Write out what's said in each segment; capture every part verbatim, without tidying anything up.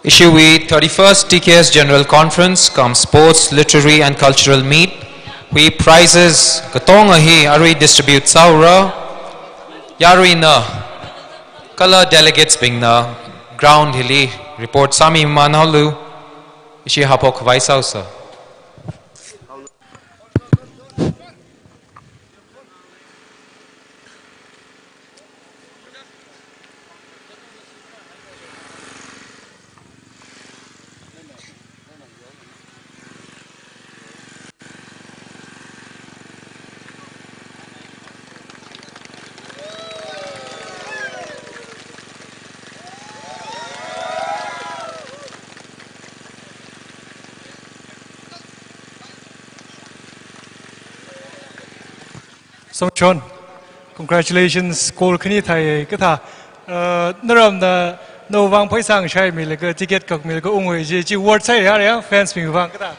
Ishiwui thirty-first T K S General Conference cum Sports, Literary and Cultural Meet wui prizes katonga hi arui distribute sāhaora. Yaruina kala delegates bingna ground hili report sāmi mamanhaolu. Ishi haophok khavai sāhaosa. Songchon, congratulations, goal khani thai kathā. Uh, naramna, nawui vang pheisā shāmilaga, ticket kakmilaga unghaowa chi, chi worth sāya, ya, fans bing vang kathā.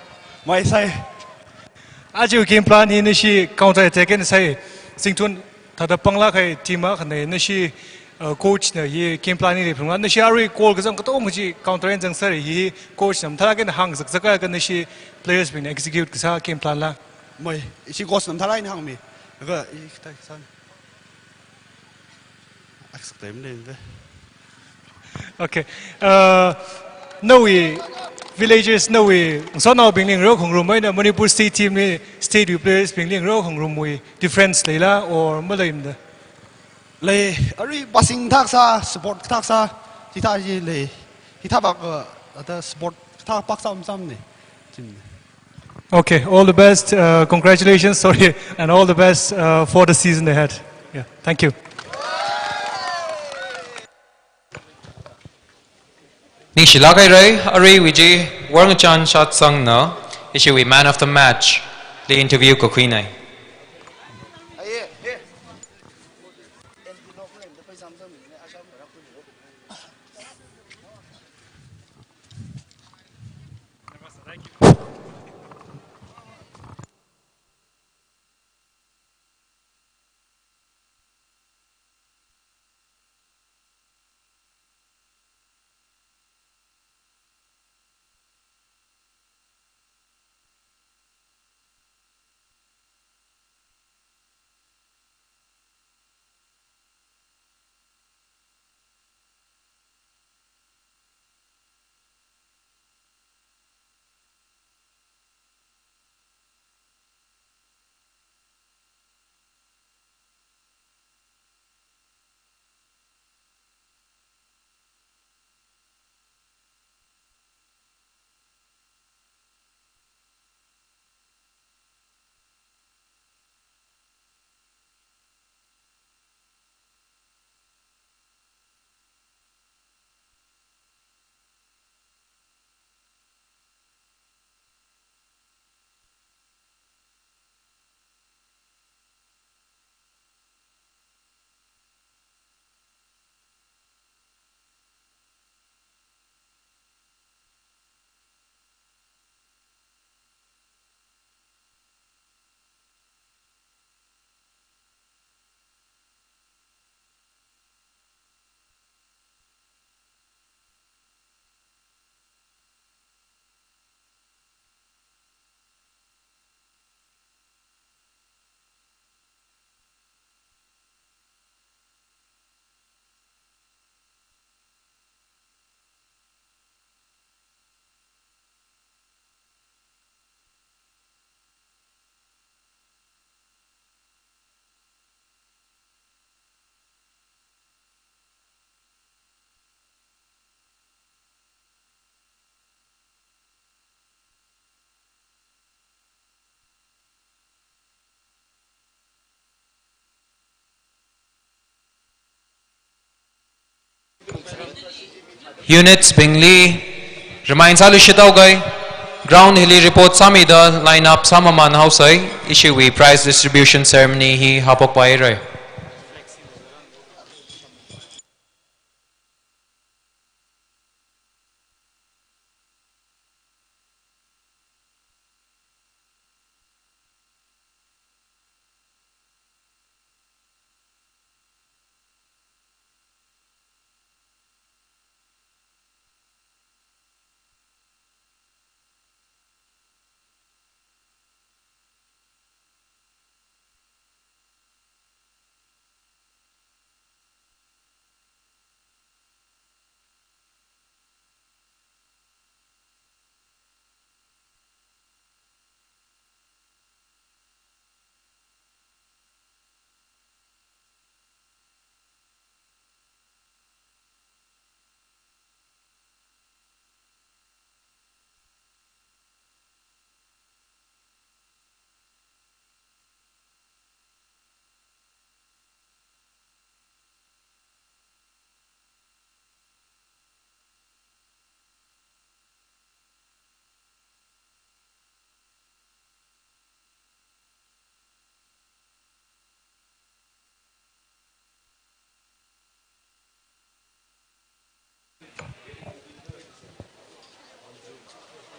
Mai sai. Aja game plan hi nashi counter attack eina sai. Singtun thāda panglāk kahai team akhana, nashi, uh, coach na hi game plan hi leiphalungra, nashi arui goal kazang katonga chi counter eina zangser hi coach na mathālāk eina hāngzakzak akha nashi players bingna execute kasā game plan la. Mai, ishi coach na mathālāk eina hāngmi. Laga, i, thai san. Aksak time le ve. Okay. Uh, nawui villagers, nawui ngasotnaobingli ngarokhangarum eina Manipur State team li state wui players bingli ngarokhangrum wui difference leila or maleimada? Lei, arui passing thak sā, support thak sā, hithā hi lei. Hithā pak, uh, ata support thak pak sam sam ni. Team ni. Okay, all the best. Uh, congratulations, sorry, and all the best, uh, for the season ahead. Yeah, thank you. Ningshilāk haira, aruiwui chi Worngachan Shatsangna, ishiwui man of the match li interview kakhuinai. Units bingli remind sāluishit haoga, ground hili report sāmida line up sāmamān haosai, ishiwui prize distribution ceremony hi haophokpaira.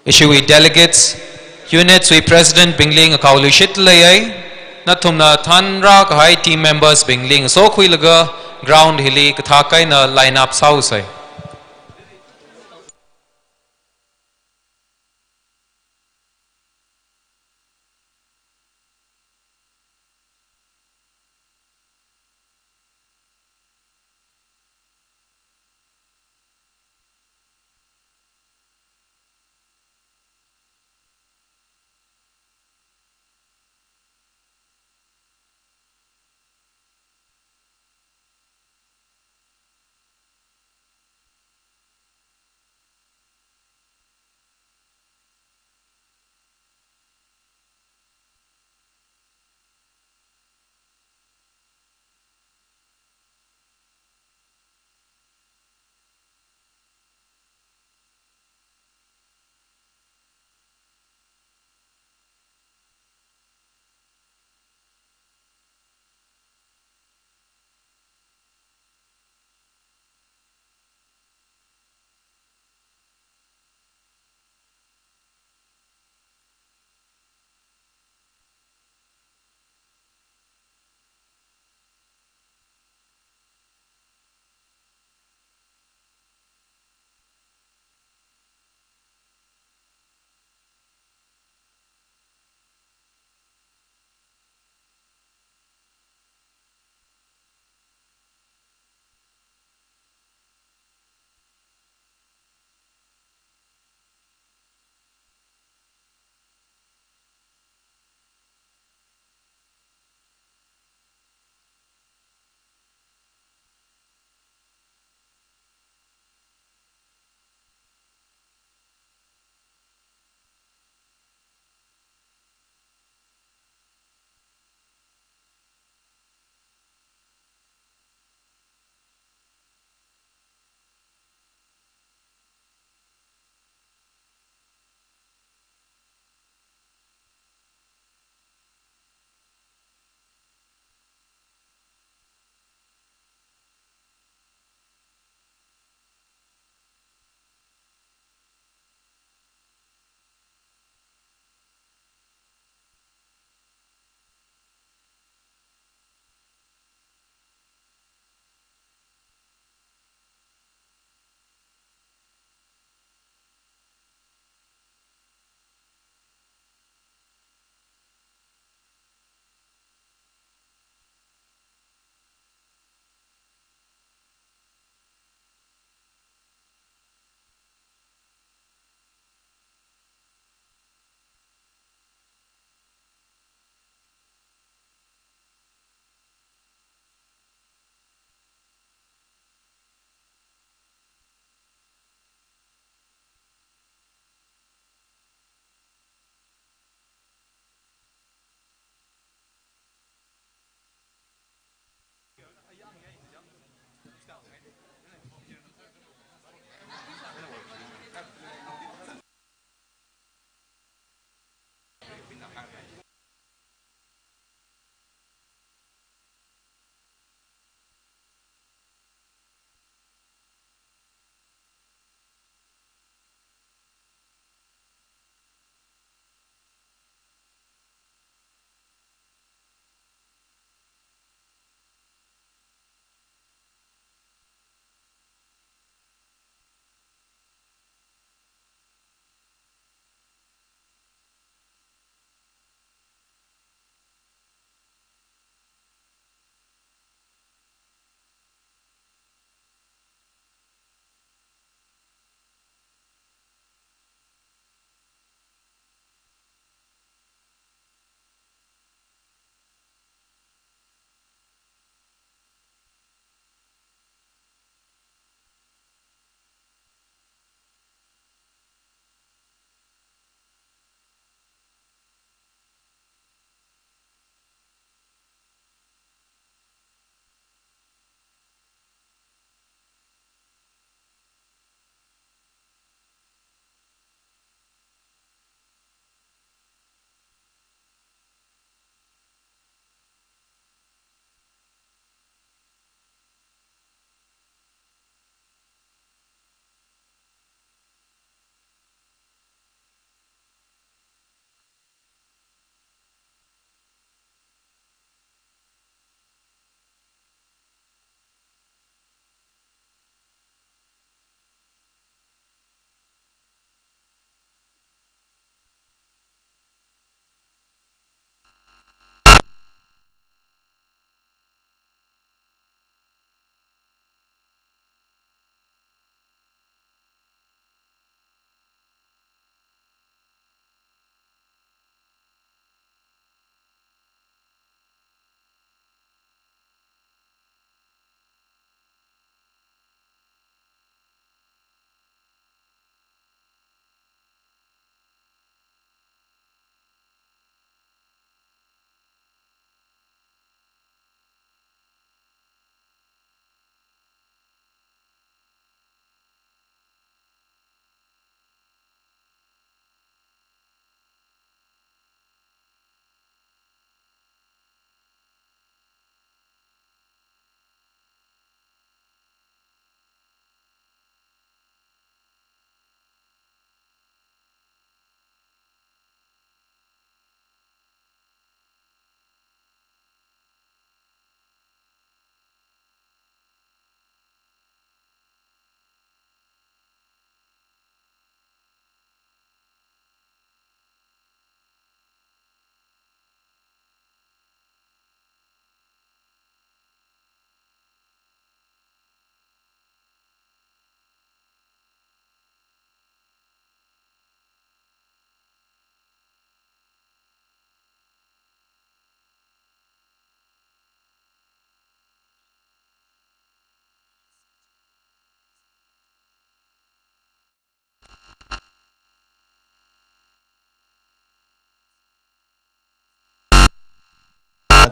Ishiwui delegates, units wui president bingli ngakaoluishit leiya, nathumna thanrākahai team members bingli ngasokhuilaga ground hili kathak eina line up sāhaosai.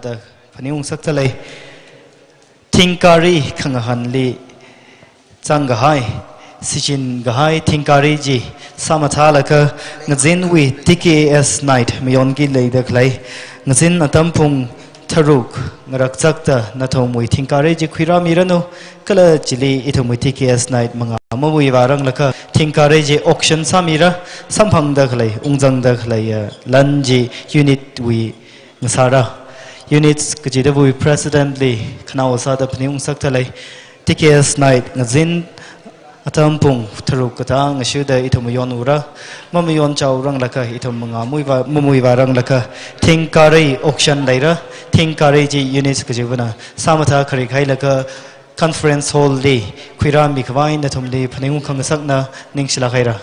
da phaningung ngasakdalei. Thingkari khangahānli zangkahai, shichinkahai thingkari chi sāmathālaga ngazinwui T K S night mayonki leida khalei, ngazin atam pung tharuk ngarakzakta nathumwui thingkari chi khuirāmiranu, kala chili ithumwui T K S night mangā mamuivāranglakha thingkari chi auction sāmira, samphangda khalei, ungzangda khalei, eh, lan chi unit wui ngasāra. Units kachidawui president li khanao sāda phaningung ngasakdalei. T K S night ngazin atam pung tharuk katang ngashuda ithum mayonura. Mamayonchaoranglakha ithum mangā muivā, mamuivāranglakha thingkari auction leira. Thingkari chi units kachivana sāmathā kharikhailakha conference hall li khuirāmikhavai nathumli phaningung khangasakna, ningshilāk haira.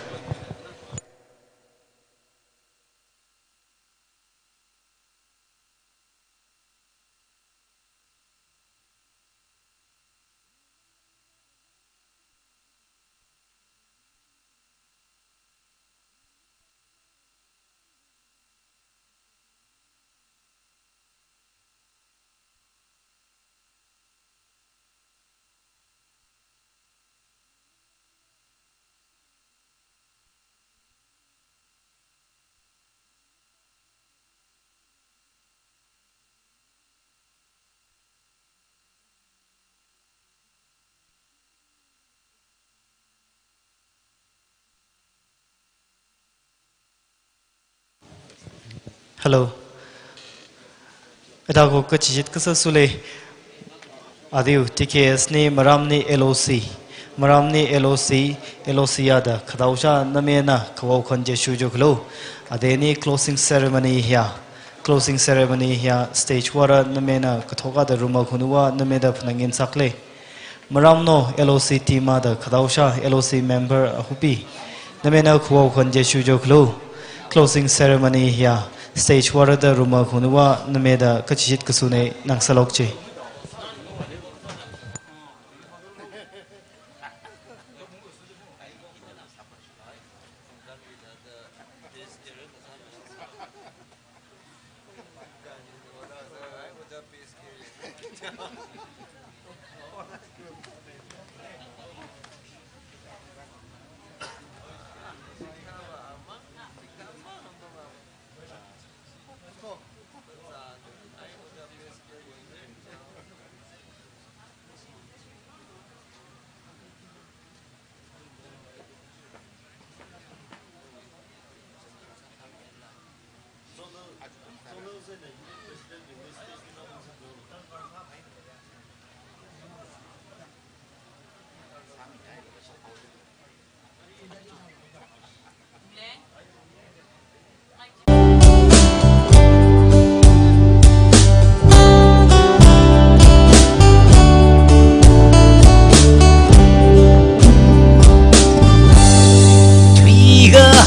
Hello. Ithākha kachichit kasā sule. Adiu, T K S ni, maramni L O C. Maramni L O C, L O C yada khadaosha namena khavao khon chi shujo khalu. Adeni closing ceremony hiya. Closing ceremony hiya stage vāra namena kathokada rumā khunuwa nameda phanangin sakle. Maramno L O C team da khadaosha L O C member ahupi. Namena khavao khon chi shujo khalu. Closing ceremony hiya stage vāra da rumā khunuwa nameda kachichit kasune, nang salok chi.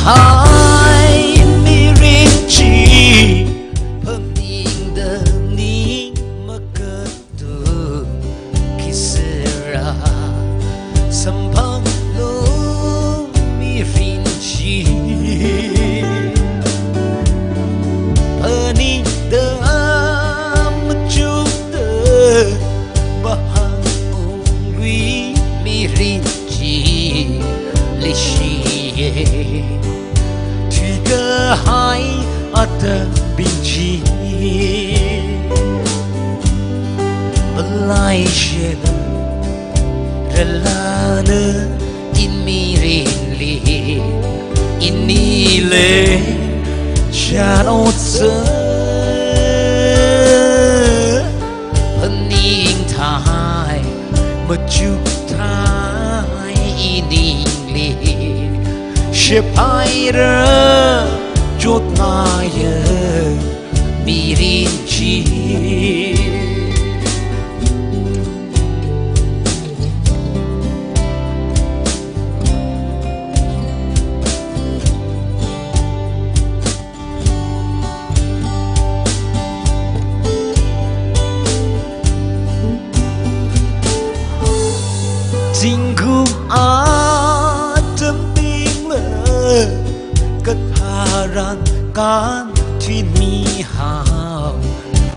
Thuikahai mirin chi phaningda ning makat tu khisāra samphanglu mirin chi. Phaningda machukda vāhānglui mirin chi leishiye. Thuikahai atabing chi malaishela, rālana in mirinli, inile shanotsa. Phaningthai machukthai iningli, shephaira chotngaiya mirin chi. Zingkum atam bingla katharan kan thin mihao.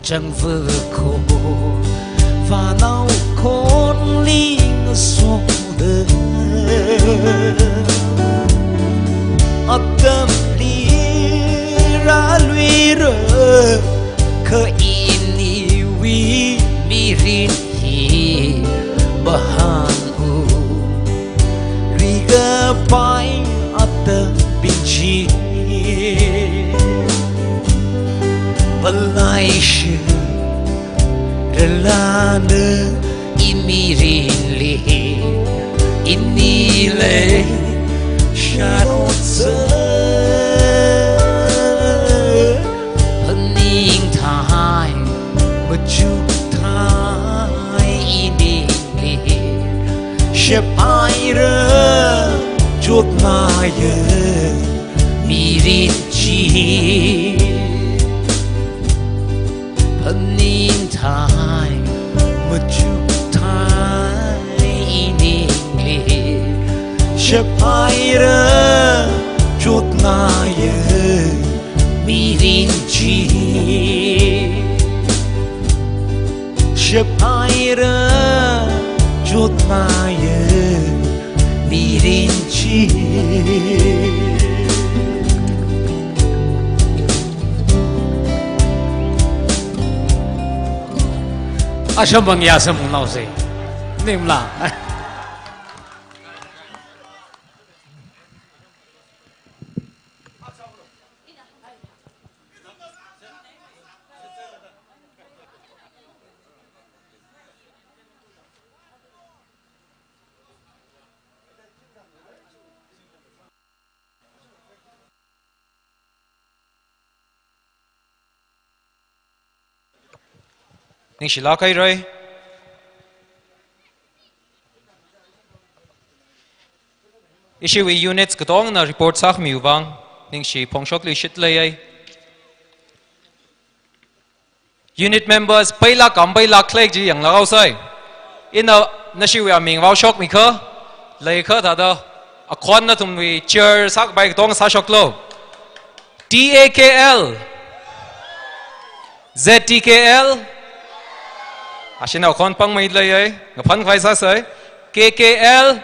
Changvākhor, vānao khorli ngasokda, atamli rāluira, kha iniwui mirin hi bahān u, rikapai atabing chi. Palaishitralana imirinli, inili sharotsa, phaningthai, machukthai iningli, shaphaira chotnaya mirin chi. Phaningthai, machukthai iningli, shaphaira chotnaya mirin chi. Shaphaira chotnaya mirin chi. Ashambang ya samung nao se. Nimla. Ningshilāk haira. Ishiwui units katongna report sākhamiwui vang ningshi phongshokluishit leiya. Unit members, pailāk kam pailāk khalei chi yanglāk haosai. Ina nashiwui aming vāshokmi kha, lei kha thāda, akhon nathumwui chair sākapai katong sāshoklu. T A K L, Z T K L, ashina akhon pāngmei leiya, ngaphan khavai sāsai, K K L,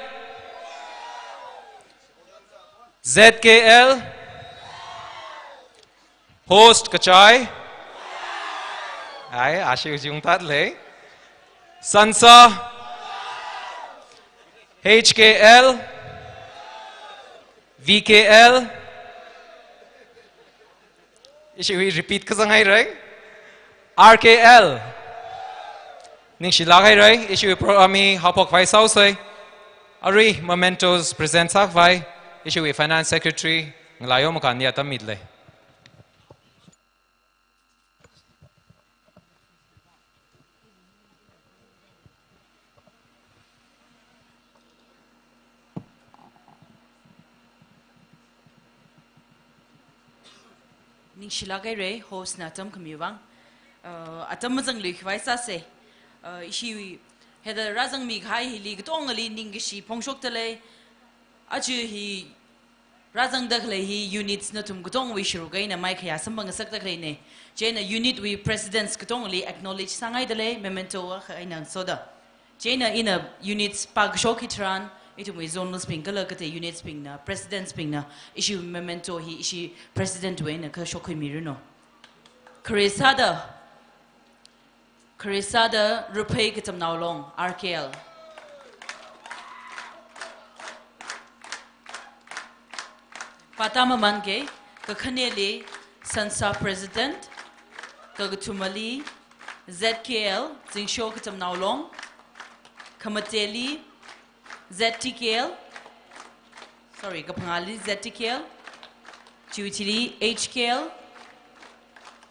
Z K L, Host kachai. Ai, ashi ujung tat lei. Sansa. H K L. V K L. Ishiwui repeat kazang haira. R K L. Ningshilāk haira, ishiwui program hi haophok khavai sāhaosai. Arui mementos present sākhavai, ishiwui Finance Secretary, Ngalaiyo Makanli atam mida lei. Ningshilāk haira, host na atam khami vang. Uh, atam mazanglui khavai sāsai. Uh, ishi hithāda rāzangmi kahai hili katongali ningkashi phongshokta lei. Aja hi rāzangda khalei hi units nathum katongwui sharuk eina maikhayā samphang ngasakta khaleina. Chieina unit wui presidents katongali acknowledge sāngaida lei, memento akha eina soda. Chieina ina units pākashok hitharan, ithumwui zonals bing kala katei units bingna, presidents bingna, ishi memento hi ishi president wui eina kashok khuimiranu. Khare sāda, khare sāda Ruphei Katamnao Long, R K L. Pāta maman ke, kakhaneli Sansa President, kakathumali Z K L, Zingsho Katamnao Long, khamateli Z T K L, sorry, kaphangāli Z T K L, chiwui thili H K L,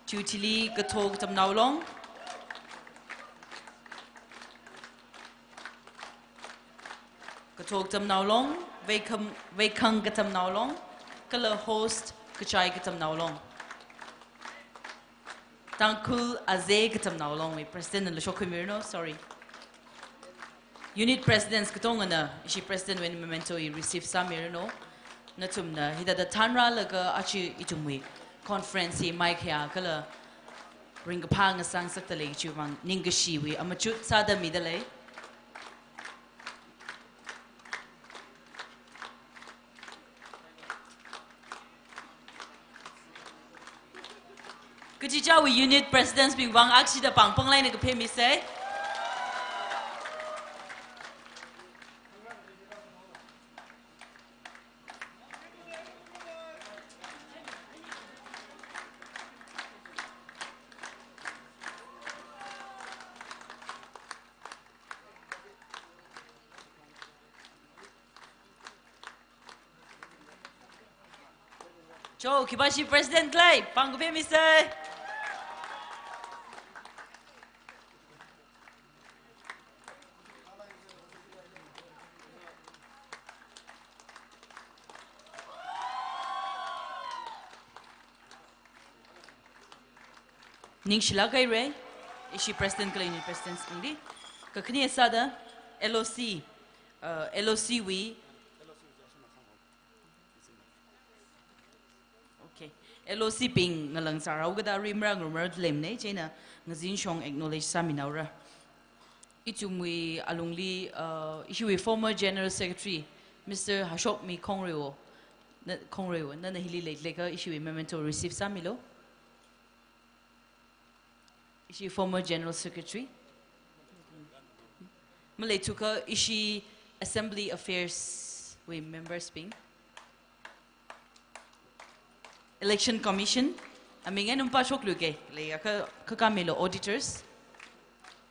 chiwui thili Katho Katamnao Long, Katho Katamnao Long, Veikham-, Veikhang Katamnao Long, kala host Kachai Katamnao Long. Tangkhul Azei Katamnao Long wui president na lashok khuimiranu, sorry. Unit presidents katongana ishi president wui eina memento hi receive sāmiranu. Nathumna hithāda thanrālaga aja ithumwui conference hi maikhayā kala ringkaphā ngasāngasakda lei chiwui vang ningkashiwui amachut sāda midalei. Kachichāwui unit presidents bing vang akshida pāng panglāk eina kaphā misei. Cho, khipāshi president khalei, pāng kaphā misei. Ningshilāk haira, ishi president khalei unit presidents bingli. Kakhane sāda L O C, uh, L O C wui. Okay. L O C bing ngalang sārao kada rimra ngurmar lemne, chieina ngazinshong acknowledge sāminaora. Ithumwui alungli, uh, ishiwui former General Secretary, Mister Hashokmi Khongreiwo, na, Khongreiwo, nana hili leilakha ishiwui memento receive sāmilu. Ishi former General Secretary. Maleithukha ishi Assembly Affairs wui members bing. Election Commission, aming eina um pāshoklu ke, leiakha, kha kamilu auditors.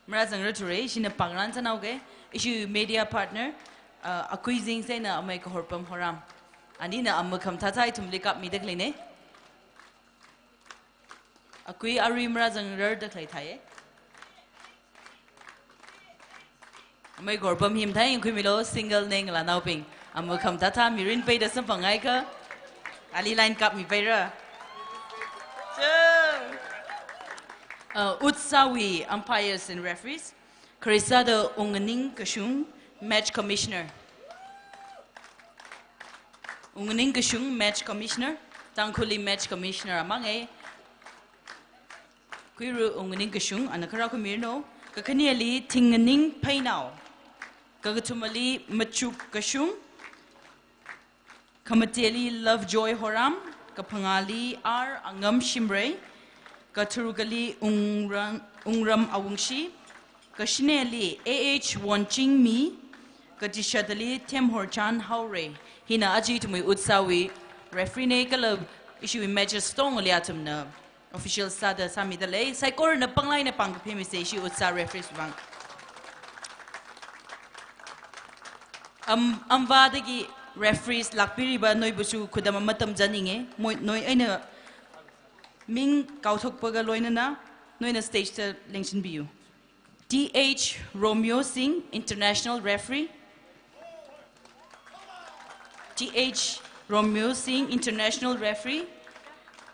Marāzangra thura, ishina pāngran sānao ke, ishi media partner, uh, Akui Zing eina amei Kahorpam Horam. Anina ama khamathā thā ithumli kapmida khaleine. Akui arui marāzangrarda khalei thāye. Amei Kahorpam hi mathāi yangkhuimilu, single ne ngalānaobing. Ama khamathā thā mirin peida samphang ngaikha. Ali line kapmipaira. Cho. Uh, UDSA wui umpires and referees. Kharei sāda Ungning Kashung, Match Commissioner. Ungning Kashung, Match Commissioner. Tangkhulli Match Commissioner amang e. Khuira Ungning Kashung, ana kharā khuimiranu. Kakhaneli Thingnganing Pheinao. Kakathumali Machuk Kashung. Khamateli Lovejoy Horam, kaphangāli R Angam Shimray, katharukali Ungram, Ungram Awungshi, kashineli A H Wonchingmi, kachishātali Themhorchan Haorei. Hina aja ithumwui UDSA wui referee ne kala ishiwui matches tongli athumna official sāda sāmida lei, saikorana panglāk eina pāng kaphā misei ishi UDSA referees vang. Am, amvādagi referees lākpiriba noibusu khudam matamzan inge, moi, noi eina ming kaothokpaga loinana, noina stage ta lengshinbiyu. T H Romeo Singh, international referee. T H Romeo Singh, international referee.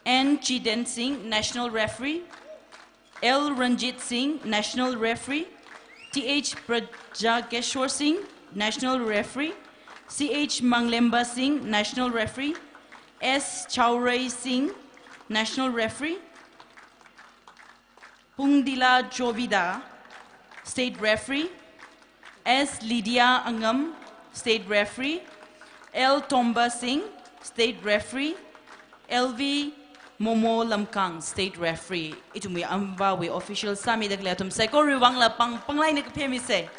N Chiden Singh, national referee. L Ranjit Singh, national referee. T H Prajakeshwar Singh, national referee. C H Manglemba Singh, national referee. S Chaurei Singh, national referee. Pungdila Jovida, state referee. S Lydia Angam, state referee. L Tomba Singh, state referee. L V Momo Lamkang, state referee. Ithumwui amvāwui official sāmida khalei athum saikora vangla pāng, panglāk eina kaphā misei.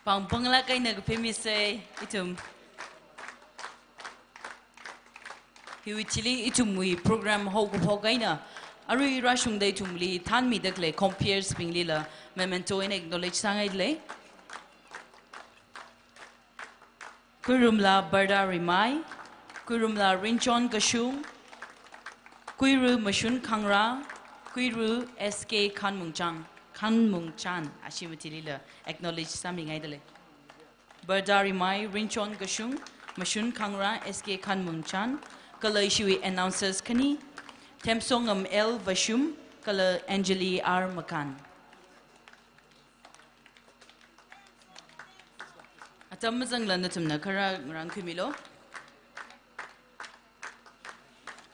Pāng panglāk eina kaphā misei ithum. Hiwui thili ithumwui program haokaphok eina Arui rāshungda ithumli thānmida khalei comperes bingli la memento eina acknowledge sāngaida lei. Khuirumla Barda Rimai, Khuirumla Rinchon Kashung, Khuiru Mashun Khangra, Khuiru S K Khanmungchang, Khanmungchan, ashi mathili la acknowledge sāmingaida lei. Barda Rimai, Rinchon Kashung, Mashun Khangra, S K Khanmungchan, kala ishiwui announcers khani, Themsongam L Vashum, kala Anjali R Makan. Atam mazangla nathumna kharā ngarānkhuimilu.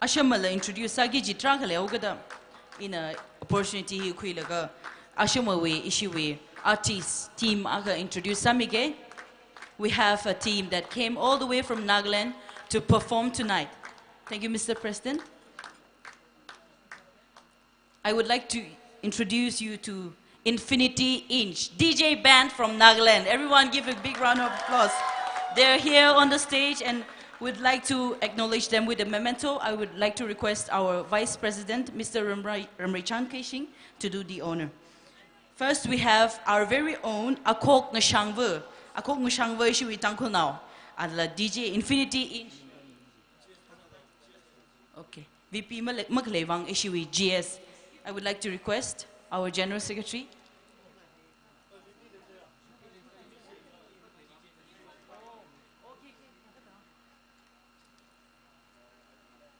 Ashamala introduce sāki kaji tarākha leihaokada, ina opportunity hi khuilaga ashamawui ishiwui artist team akha introduce sāmige. We have a team that came all the way from Nagaland to perform tonight. Thank you, Mister President. I would like to introduce you to Infinity Inch, D J band from Nagaland. Everyone give a big round of applause. They're here on the stage and we'd like to acknowledge them with a memento. I would like to request our Vice President, Mister Ramri-, Ramrichan Keishing, to do the honor. First, we have our very own Akhok Ngashangva. Akhok Ngashangva ishiwui Tangkhulnao. Ala D J Infinity Inch. Okay. V P male-, makhalei vang ishiwui G S. I would like to request our General Secretary.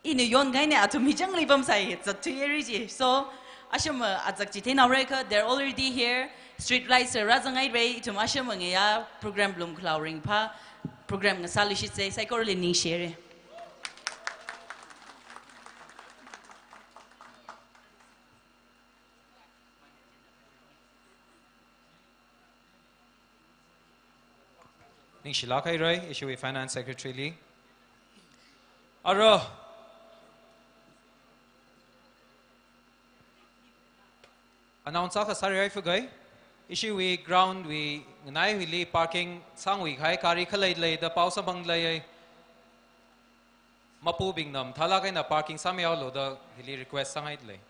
Ina yonngaine athum hi changli pamsai zatthuihaira ji. So, ashama azak chi theinaora kha, they're already here. Street lights rāzanghaira, ithum ashama ngayā program lumkhalao ringphā, program ngasāluishitsa, saikorali ningshihaira. Ningshilāk haira, ishiwui Finance Secretary li. Ara. Announce akha sārihaifage. Ishiwui ground wui nganaiwuili parking sangwui kahai gari khalei leida pao samphangdalei. Mapubingna mathālāk eina parking sāmihaolu da hili request sāngaida lei.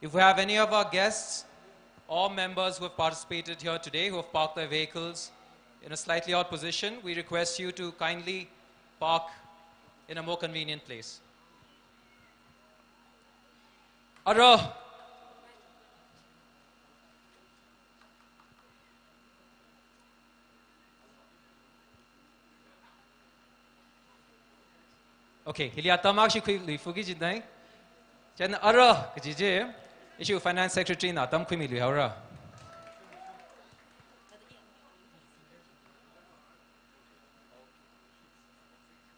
If we have any of our guests or members who have participated here today who have parked their vehicles in a slightly odd position, we request you to kindly park in a more convenient place. Ara. Okay, hili atam akha shi khuiluifuki jinai. Chieina ara kaji chi, ishiwui Finance Secretary na atam khuimiluihaora.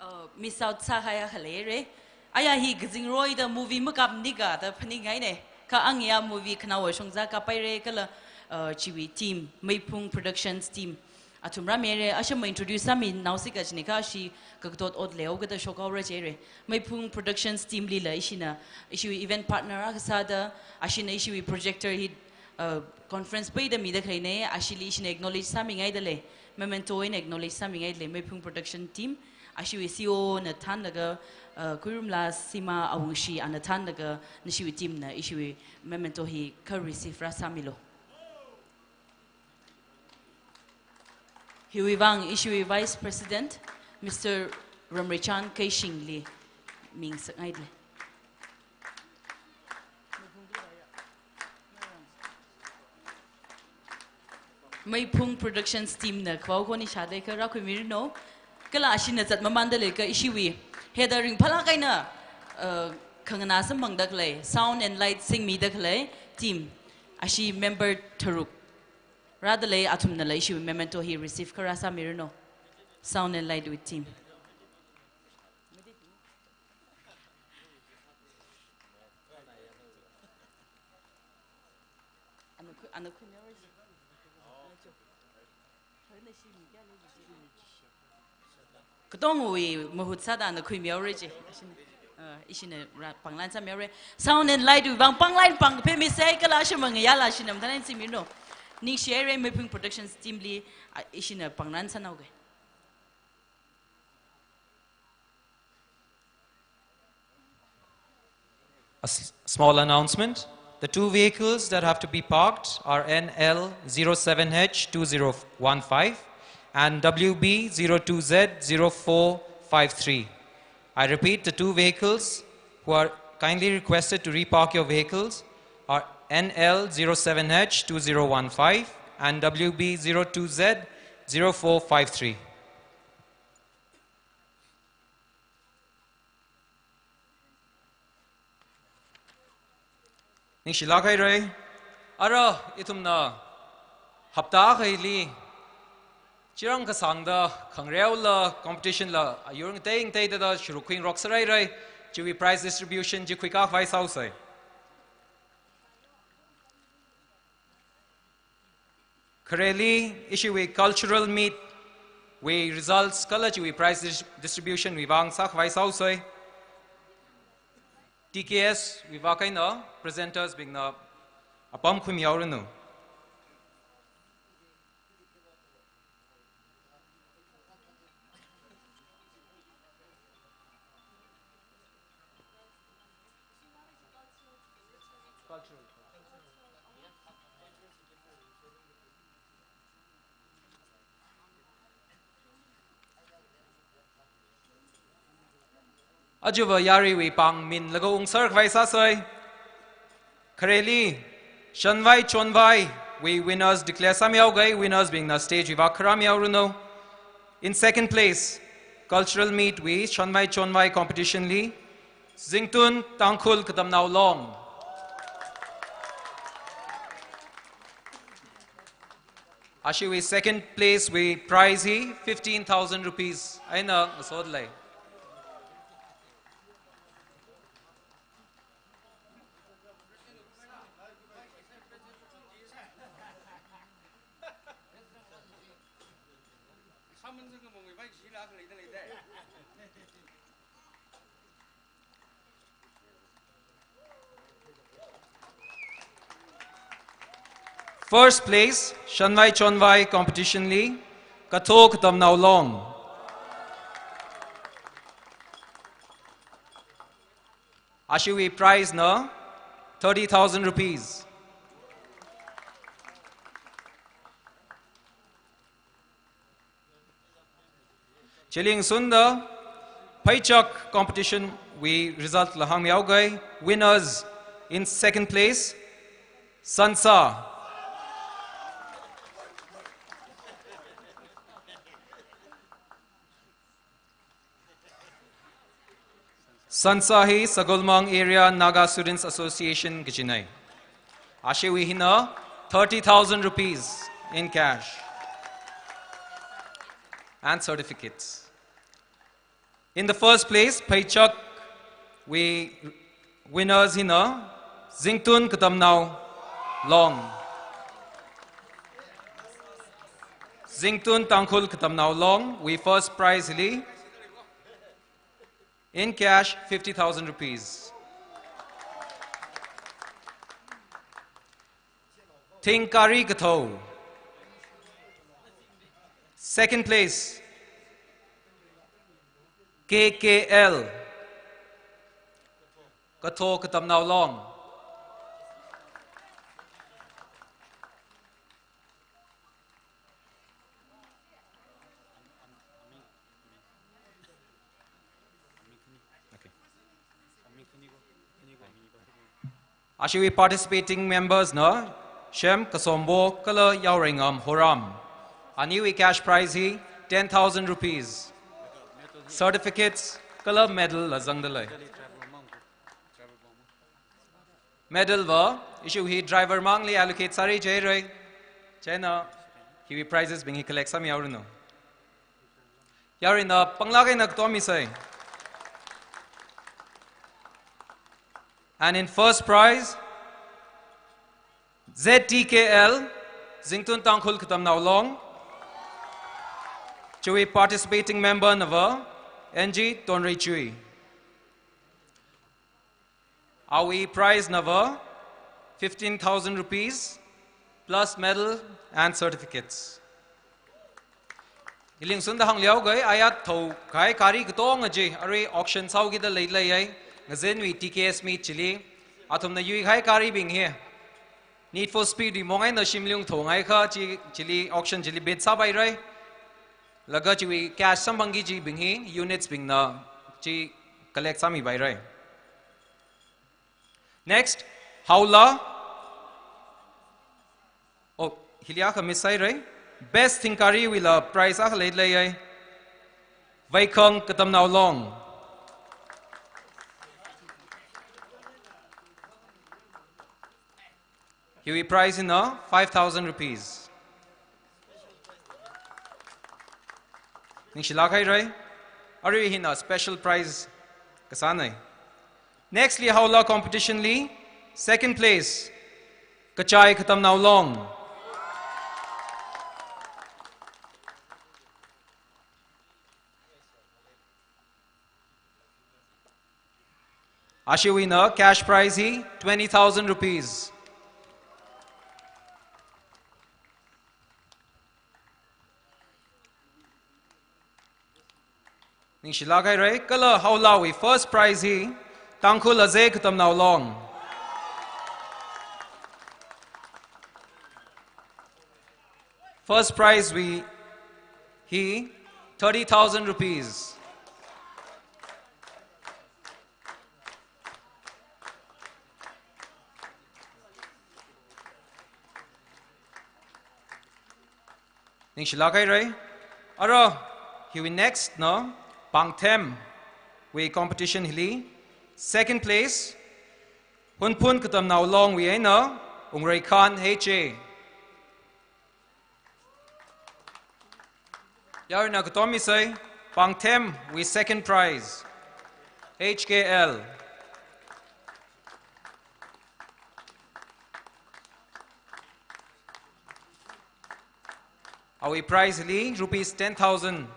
Uh, miss out sākahai akha leira. Aya hi kazingroida movie makapnika da phaningngaine. Kha angayā movie khanaowa shongza kaphaira kala, uh, chiwui team, Meiphung Productions team. Athum rāmira, ashama introduce sāminaosi kajina kha ashi kakatot ot leihaokada shokhaora jira. Meiphung Productions team lila ishina, ishiwui event partner akha sāda, ashina ishiwui projector hi, uh, conference peida mida khaleina, ashili ishina acknowledge sāmingaida lei, memento eina acknowledge sāmingaida lei, Meiphung Production team, ashiwui C O O na thānlaga, uh, Khuirumla Sima Awungshi ana thānlaga, nashiwui team na ishiwui memento hi kha receive rāsāmilu. Hiwui vang ishiwui Vice President, Mister Ramrichan Keishing li ming sāngaida lei. Meiphung Productions team na khavao khoni shāda kha rākhuimiranu. Kala ashina zatmamānda leikha ishiwui heda ringphālāk eina, uh, khanganā samphangda khalei, sound and light singmida khalei team, ashi member tharuk rāda lei, athumnala ishiwui memento hi receive kha rāsāmiranu. Sound and light wui team. Katongwui mahut sāda ana khuimihaora ji. Ishina, uh, ishina rā panglan sāmihaora. Sound and light wui vang panglan pangkaphā misai kala ashama ngayāla ishina mathālāk eina singmiranu. Ningshihaira Meiphung Productions team li, uh, ishina panglan sānaoga. A s-, small announcement. The two vehicles that have to be parked are N L zero seven H two zero one five and W B zero two Z zero four five three. I repeat, the two vehicles who are kindly requested to repark your vehicles are N L zero seven H two zero one five and W B zero two Z zero four five three. Ningshilāk haira. Ara ithumna hapta akhali chirang kasāngda khangareola competition la ayur ngatei ngateida shuruk khuingarok sārai rai. Chiwui prize distribution chi khuikā khavai sāusei. Khareli ishiwui cultural meet wui results kala chiwui prize dis-, distribution wui vang sākhavai sāusei. T K S wui vang eina presenters bingna apam khuimihaoranu. Ajava yaruiwui pāng minlaga ungser khavai sāsei. Khareli, Shanvai Chonvai wui winners declare sāmihaoga, winners bingna stage wui vang kharāmihaoranu. In second place, cultural meet wui Shanvai Chonvai competition li, Zingtun Tangkhul Katamnao Long. Ashiwui second place wui prize hi fifteen thousand rupees eina ngasot lei. First place, Shanvai Chonvai competition li, Katho Katamnao Long. Ashiwui prize na thirty thousand rupees. Chili ngasunda, Pheichak competition wui result la hāngmihaoga, winners in second place, Sansa. Sansa hi Sagolmang Area Naga Students Association kajinei. Ashiwui hina thirty thousand rupees in cash and certificates. In the first place, Pheichak wui winners hina Zingtun Katamnao Long. Zingtun Tangkhul Katamnao Long wui first prize li, in cash, fifty thousand rupees. Thingkari Katho. Second place, K K L, Katho Katamnao Long. Ashiwui participating members na Shem Kasombo kala Yaoreingam Horam. Aniwui cash prize hi ten thousand rupees. Certificates kala medal la zangda lei. Medal va, ishiwui hi driver mangli allocate sāra jihaira. Chieina, hiwui prizes bing hi collect sāmihaoranu. Yaruina panglāk eina katommisei. And in first prize, Z T K L, Zingtun Tangkhul Katamnao Long. Chiwui participating member na va, N G Tonreichui. Awui prize na va fifteen thousand rupees plus medal and certificates. Hili ngasunda hāngmihaoga, ayat thao kahai gari katonga chi, arui auction sāhaokida leileiya, ngazinwui T K S meet chili, athumna yuikahai garibing hi Need for Speed wui mong eina shimli ungthaongaikha chi, chili auction chili bid sāpaira. Laga chiwui cash samphangki kajibing hi units bingna chi collect sāmipaira. Next, Haola. Oh, hili akha miss sāhaira. Best thingkariwuila prize akha leileiya. Vaikhang Katamnao Long. Hiwui prize hina five thousand rupees. Ningshilāk haira. Arui hina special prize kasāna. Next li Haola competition li second place Kachai Katamnao Long. Ashiwui eina cash prize hi twenty thousand rupees. Ningshilāk haira, kala Haolawui first prize hi Tangkhul Azei Katamnao Long. First prize wui hi thirty thousand rupees. Ningshilāk haira. Ara, hiwui next na Pangthemwui competition hili second place Hunphun Katamnao Longwui eina Ungreikhan H A. Yarina katom misai, Pangthemwui second prize, H K L. Awui prize li rupees ten thousand.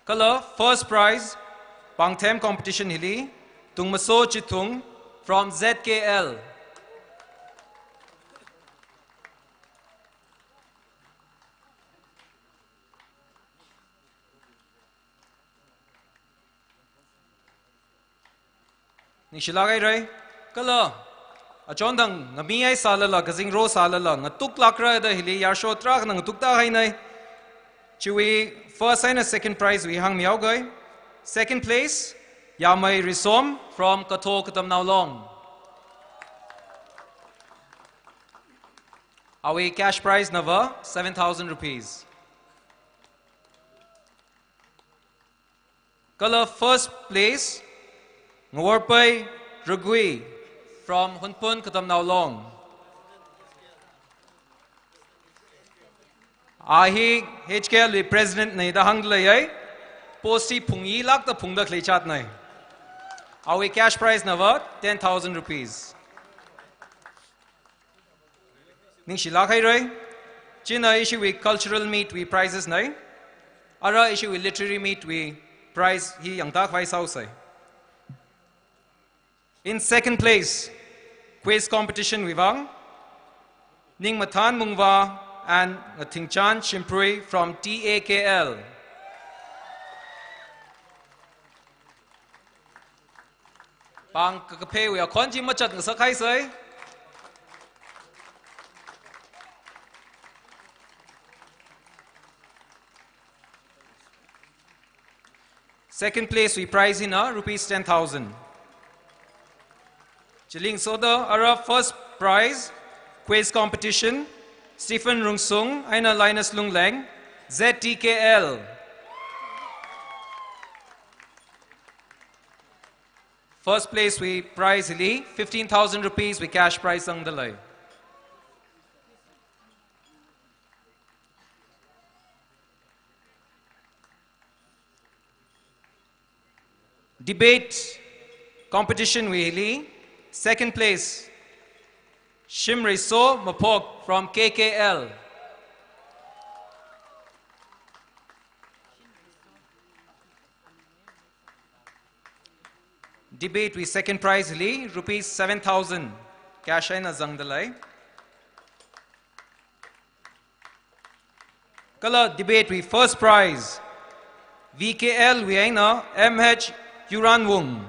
Kala first prize, Pangthem competition hili, Tungmaso Chithung from Z K L. Ningshilāk haira. Kala, achon thang ngami ai sālala, kazing ro sālala, ngatuklākra da hili yarsho tarākhana ngatukta haina. Chiwui first eina second prize wui hāngmihaoga. Second place, Yamai Risom from Katho Katamnao Long. Awui cash prize nava seven thousand rupees. Kala first place, Ngaworpai Ragui from Hunphun Katamnao Long. A hi H K L wui president na da hāngda leiya, post hi phungyilākda phungda khalei chatna. Awui cash prize nava ten thousand rupees. Ningshilāk haira. China ishiwui cultural meet wui prizes na. Ara ishiwui literary meet wui prize hi yangda khavai sāusai. In second place, quiz competition wui vang, Ningmathan Mungva and Ngathingchan Shimprui from T A K L. Pāng kakapheiwui akhon chi machat ngasak haisai. Second place wui prize hina rupees ten thousand. Chili ngasoda ara first prize, quiz competition, Stephen Rungsung eina Linus Lungleng, Z T K L. First place wui prize li fifteen thousand rupees wui cash prize zangda lei. Debate competition wui hili, second place, Shimreiso Maphok from K K L. Debate wui second prize li rupees seven thousand cash eina zangda lei. Kala debate wui first prize, V K L wui eina M H Yuranwung.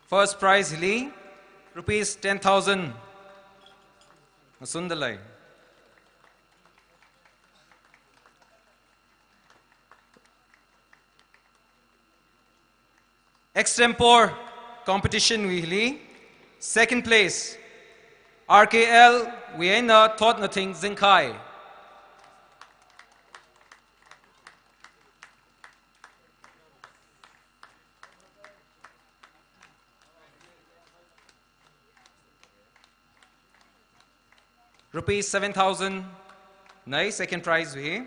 First prize hili rupees ten thousand ngasunda lei. Extempore competition wui hili second place R K L wui eina Thotnathing Zingkhai. Rupees seven thousand nei second prize wui hi.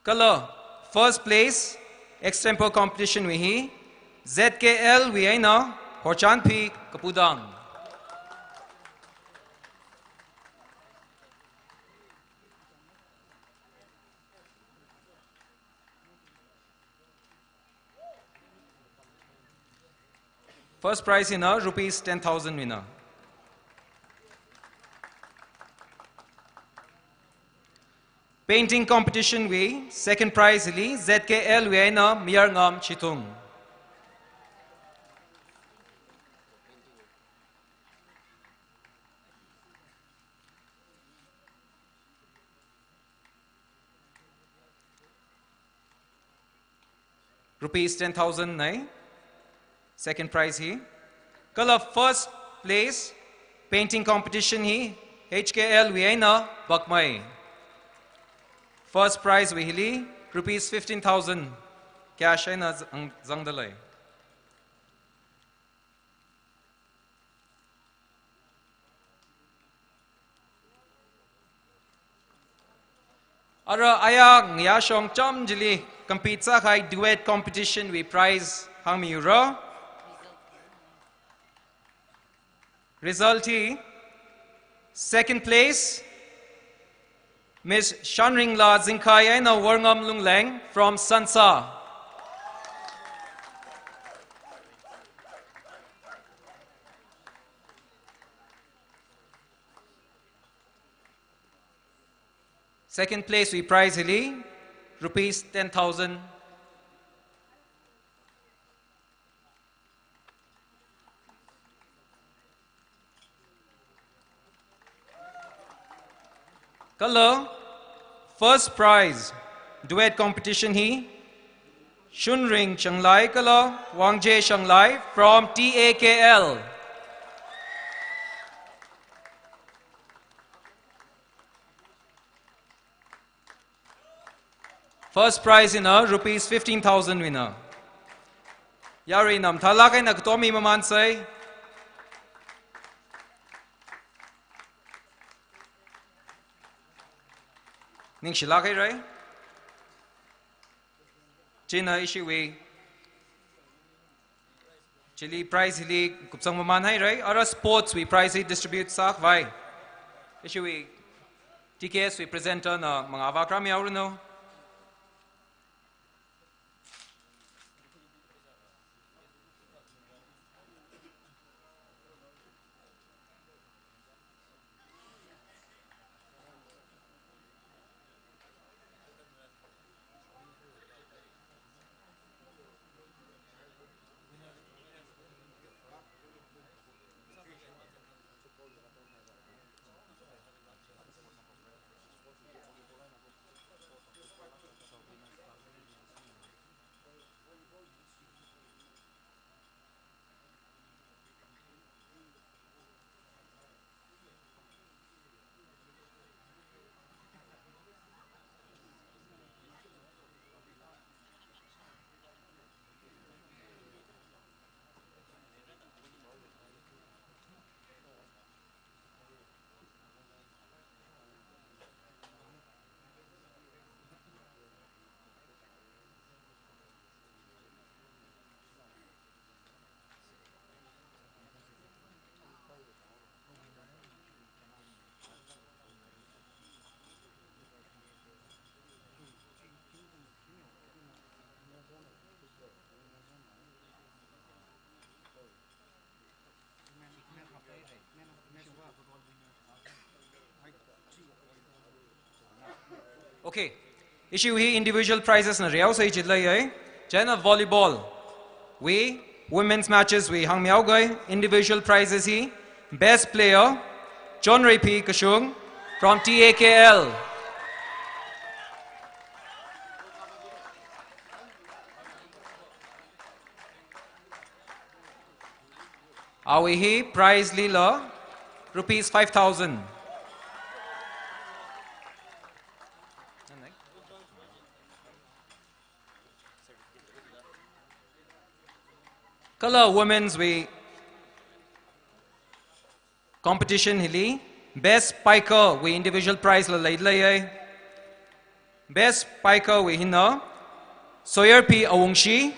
Kala first place extempore competition wui hi Z K L wui eina Horchanphi Kapudang. First prize hina rupees ten thousand wina. Painting competition wui second prize hili Z K L wui eina Mayarngam Chithung. Rupees ten thousand nei second prize hi. Kala first place painting competition hi H K L wui eina Bakmai. First prize wui hili rupees fifteen thousand cash eina zang-, zangda lei. Ara ayang yashong cham chili compete sākahai duet competition wui prize hāngmiura. Result hi, second place, Miss Shanringla Zingkhai eina Worngam Lungleng from Sansa. Second place wui prize hili rupees ten thousand. Kala first prize duet competition hi Shunring Shanglai kala Wangje Shanglai from T A K L. First prize hina rupees fifteen thousand wina. Yarui nam thalak eina katomi maman sai. Ningshilak hai rai. China ishiwui chili prize hili kupsang maman hai rai, ara sports wui prize hi distribute sākhavai. Ishiwui T K S wui presenter na mangava kram yauranu. Okay. Ishi hi individual prizes na riau sai jit lei. Chieina volleyball wui women's matches wui hāngmihaoga. Individual prizes hi best player Chonreipi Kashung from T A K L. Awui hi prize lila rupees five thousand. Kala women's wui competition hili best spiker wui individual prize la lei lei. Best spiker wui hina Soyerpi Awungshi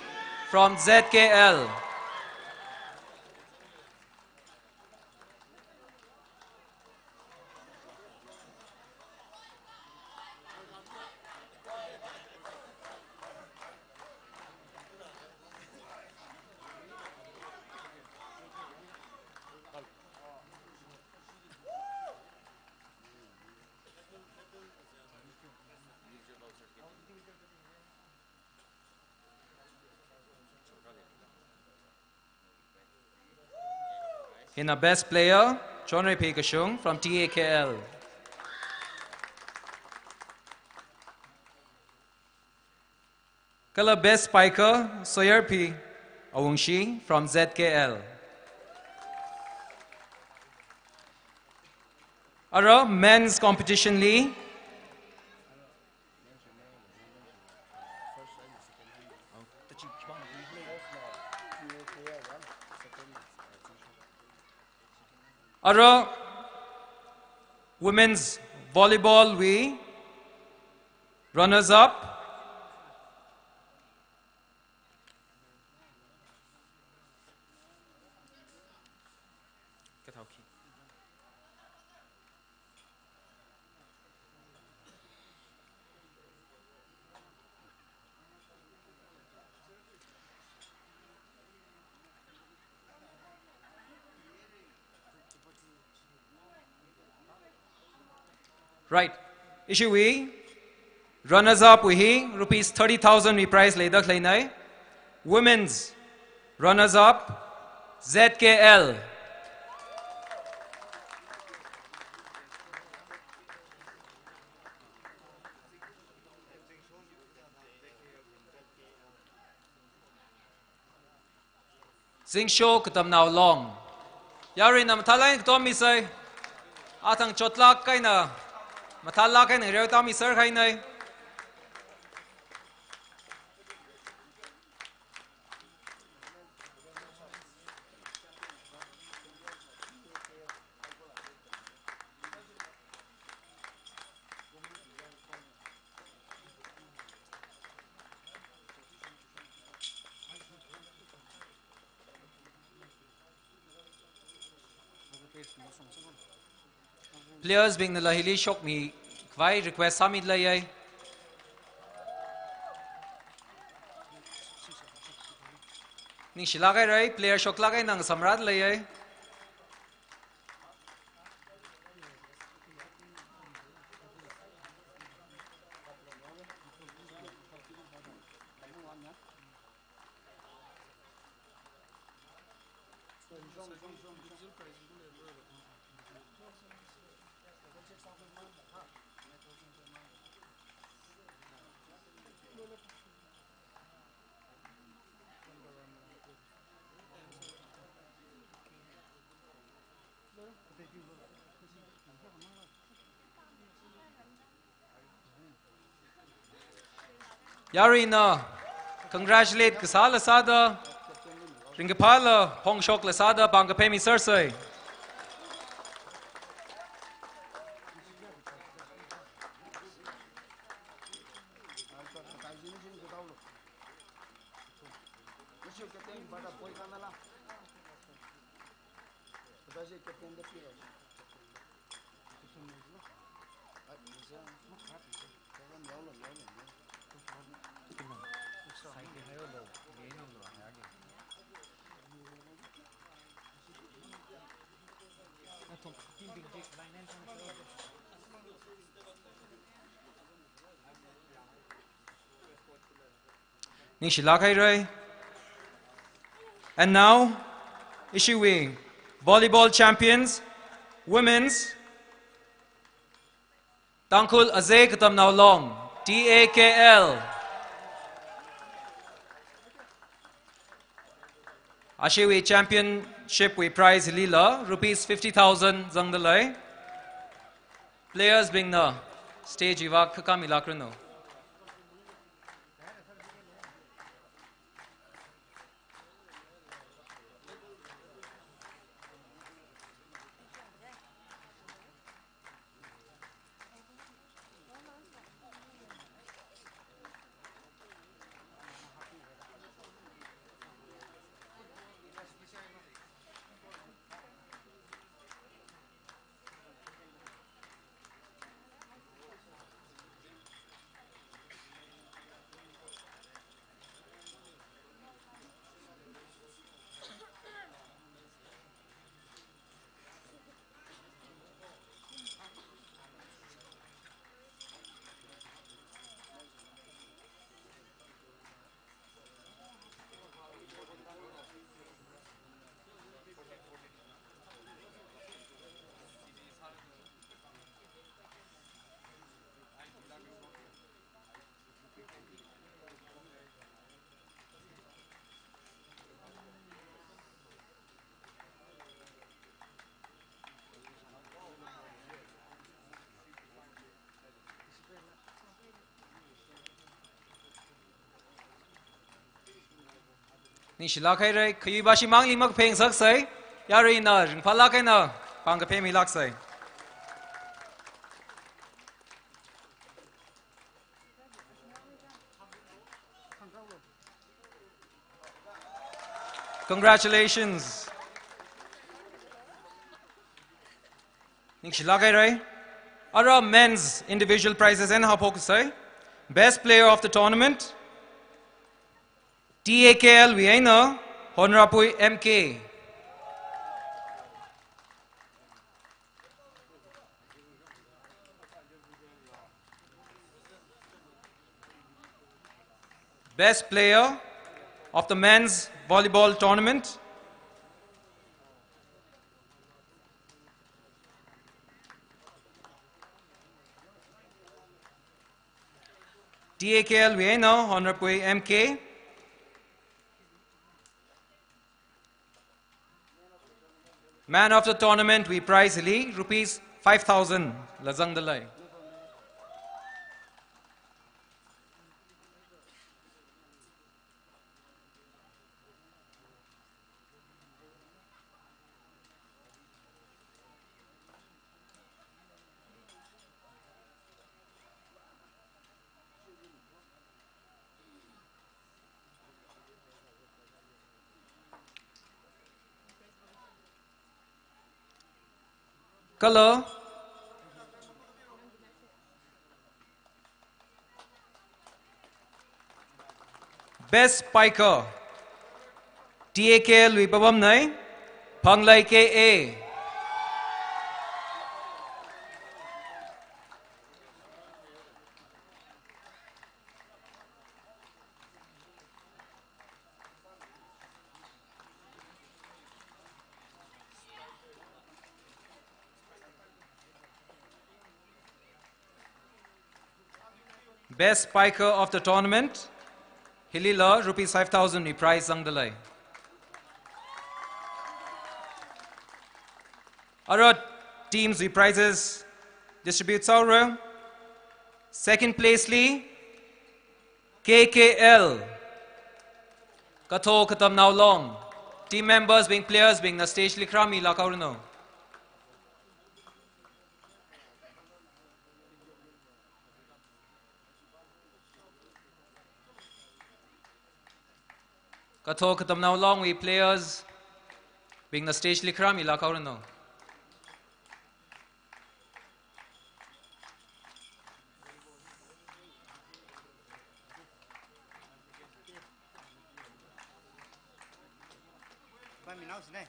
from Z K L. Hina best player Chonreipi Kashung from T A K L. Kala best spiker Soyerpi Awungshi from Z K L. Ara men's competition li Ara women's volleyball wui runners up Right. Ishi wui runners up wui hi rupees thirty thousand wui prize leida khaleinei. Women's runners up Z K L. Zingsho Katamnao Long. Yaruina mathālāk eina katommisei. Athang chotlāk eina, mathālāk eina ngareotāmiser kahainei. Players bingnala hili shokmi khavai request sāmileiya. Ningshilāk haira, player shoklāk eina ngasamrāleiya. Yaruina congratulate kasāla sāda, ringkaphāla phongshokla sāda pāng kaphemisersei. Ningshilāk haira. And now, ishiwui volleyball champions, women's, Tangkhul Azei Katamnao Long, T A K L. Ashiwui championship wui prize lila rupees fifty thousand zangdalei. Players bingna stage wui vak khakami lakranu. Ningshilāk haira, khayuiva shimāngli makaphengsaksa, yaruina ringphālāk eina pāng kaphemilāksa. Congratulations. Ningshilāk haira. Ara men's individual prizes eina haophoksa. Best player of the tournament, T A K L wui eina Honrapui M K. Best player of the men's volleyball tournament, T A K L wui eina Honrapui M K. Man of the tournament wui prize li rupees five thousand la zangdalei. Kala best spiker, T A K L wui pabamnei, Phanglei K A. Best spiker of the tournament, hilila rupees five thousand wui prize zangdalei. Ara teams wui prizes distribute sāhaora. Second place li K K L, Katho Katamnao Long. Team members bing, players bingna stage li kharāmilāk haoranu. Katho Katamnao Long wui players bingna stage li kharāmilāk haoranu. Pāminao sine.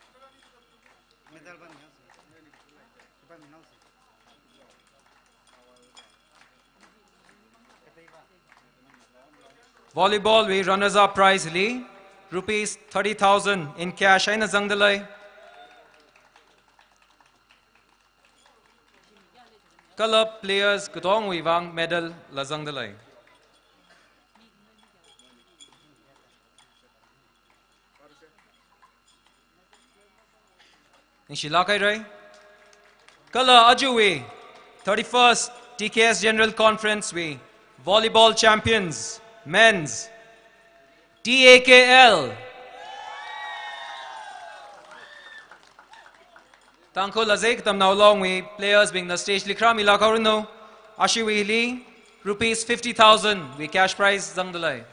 Medal pāminao sine. Pāminao sine. Katei pa. Volleyball wui runners up prize li rupees thirty thousand in cash eina zangdalei. Kala players katongwui vang medal la zangdalei. Ningshilāk haira. Kala aja wui thirty-first T K S General Conference wui volleyball champions, men's, T A K L. Tangkhul Azei Katamnao Long wui players bingna stage li kharā milāk haoranu. Aja wui hili rupees fifty thousand wui cash prize zangdalei.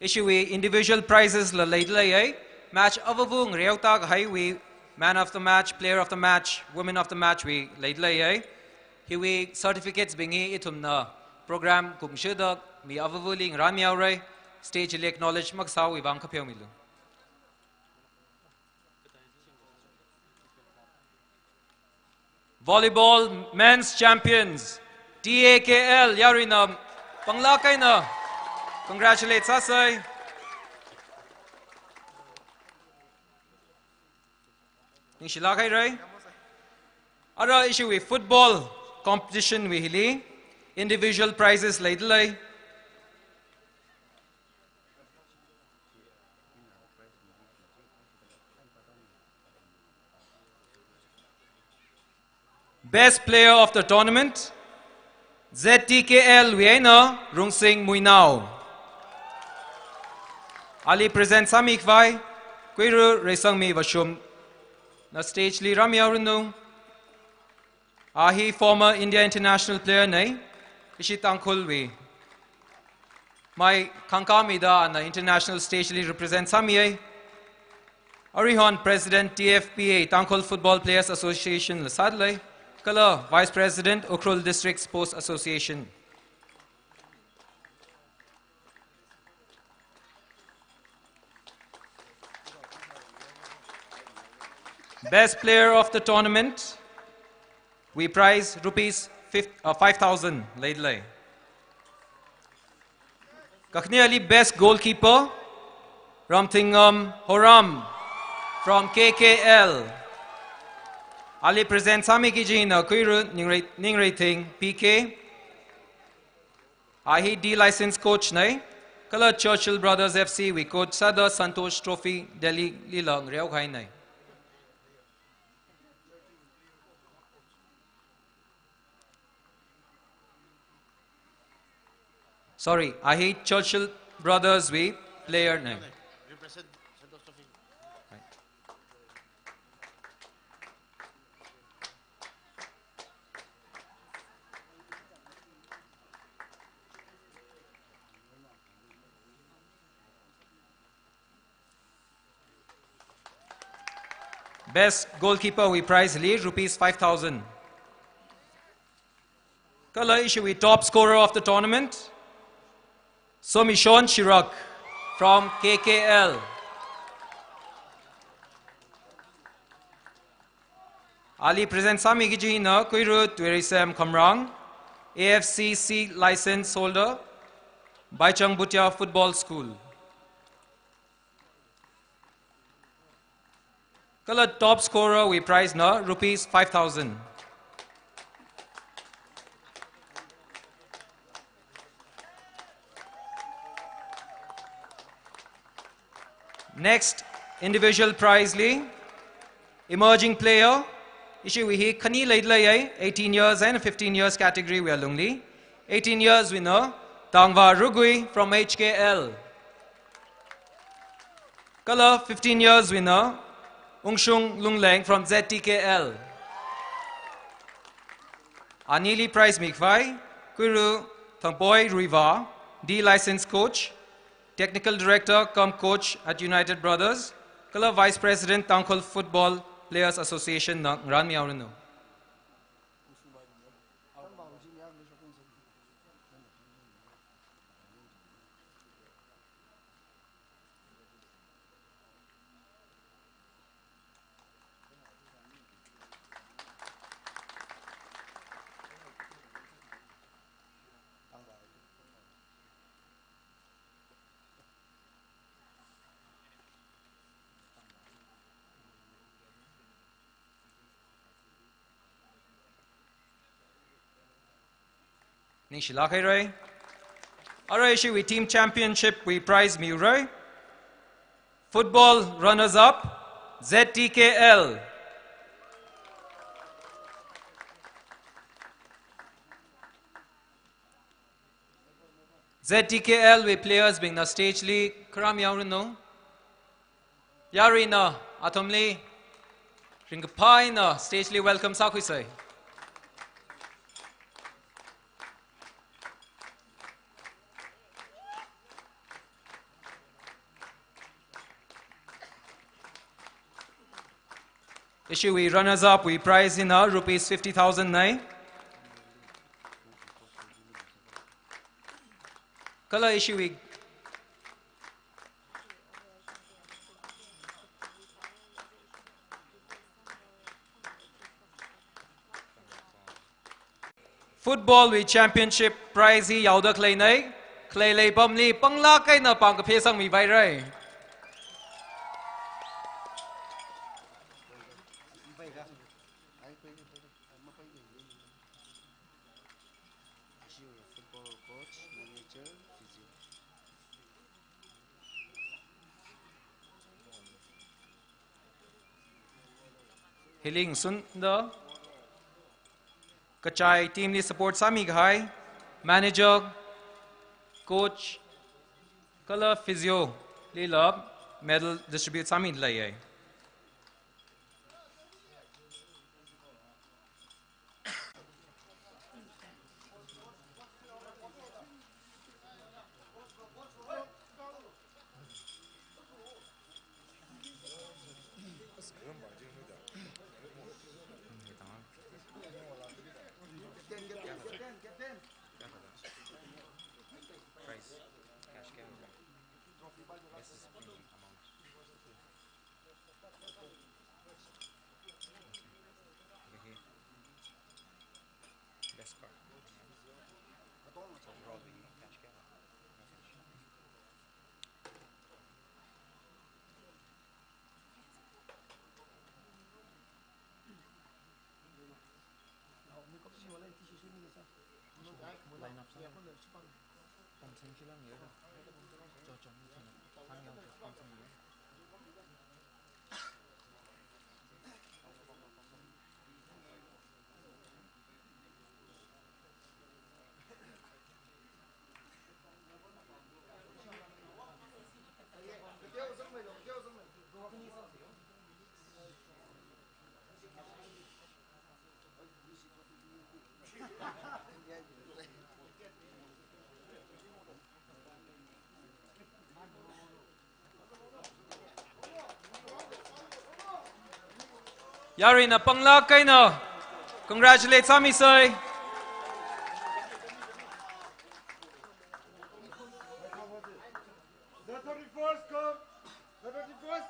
Aja wui individual prizes la leidalei. Match avavu ngareoda kahaiwui man of the match, player of the match, woman of the match wui leidalei. Hiwui certificates bing hi ithumna program kungshida mi avavuli ngarānmi haora. Stage li acknowledge makasāwui vang kapheomilu. Volleyball men's champions, T A K L, yaruina panglāk eina congratulate sāsei. Ningshilāk haira. Ara aja wui football competition wui hili individual prizes leidalei. Best player of the tournament, Z T K L wui eina Rungsing Muinao. Ali present sāmi khavai Kuiru Reisangmi Vashum na stage li rāmi haoranu. A hi former India international player nei, ishi Tangkhulwui mai khangkāmida ana international stage li represent sāmiya. Arihon President T F P A, Tangkhul Football Players Association la sādalei, kala Vice President Ukhrul District Sports Association. Best player of the tournament, wui prize rupees fif-, uh, five thousand leidalei. Kakhaneli best goalkeeper, Ramthingam Horam from K K L. Ali present sāmiki kajina Kuiru Ningrei-, Ningreithing P K. A hi D license coach nei, kala Churchill Brothers F C wui coach sāda Santosh Trophy Delhi lila ngareo kahai nei. Sorry, a hi Churchill Brothers wui player nei. Represent Santosh Trophy. Right. Best goalkeeper wui prize li rupees five thousand. Kala ishiwui top scorer of the tournament, Somishon Shirak from K K L. Ali present sāmiki kaji hina Kuiru Tuireisem Khamrang, A F C C license holder, Baichang Bhutia Football School. Kala top scorer wui prize na rupees five thousand. Next individual prize li emerging player, ishiwui hi khani leilei, eighteen years and fifteen years category wui alungli. Eighteen years wui na Tangva Rugui from H K L. Kala fifteen years wui na Ungshung Lungleng from Z T K L. Anili prize mikhavai Kuiru Thangpoi Ruiva, D license coach, Technical Director cum coach at United Brothers, kala Vice President Tangkhul Football Players Association na ngarānmi haoranu. Ningshilāk haira. Arui ishiwui team championship wui prize miura. Football runners up, Z T K L. Z T K L wui players bing na stage li kharā mihaoranu. Yarina athumli ringkaphā eina stage li welcome sākhuisa. Ishiwui runners up wui prize hina rupees fifty thousand nai. Kala ishiwui football wui championship prize hi yaoda khaleinai, khalei leipamli panglāk eina pāng kaphā sangmipaira. Hili ngasunda kachai team li support sāmi kahai manager, coach, kala physio lila medal distribute sāmileiya. Yaruina panglāk eina congratulate sāmisei. The thirty-first Cup, the thirty-first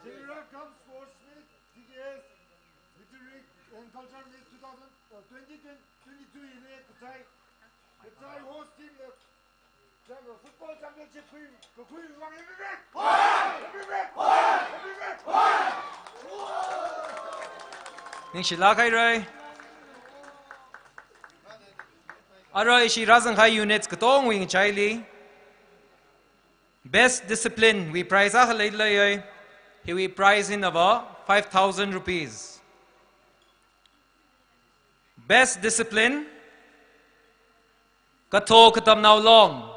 General Cup Sports Meet, T K S Literary and Culture Meet two thousand, uh, twenty twenty-two hili kachai, kachai host team na cham-, football championship khui, kakhui vang every red. Every red. Every red. Ningshilāk haira. Arui ishi rāzanghai units katongwui ngachaili Best Discipline wui prize akha leileiya. Hiwui prize hina va five thousand rupees. Best Discipline, Katho Katamnao Long.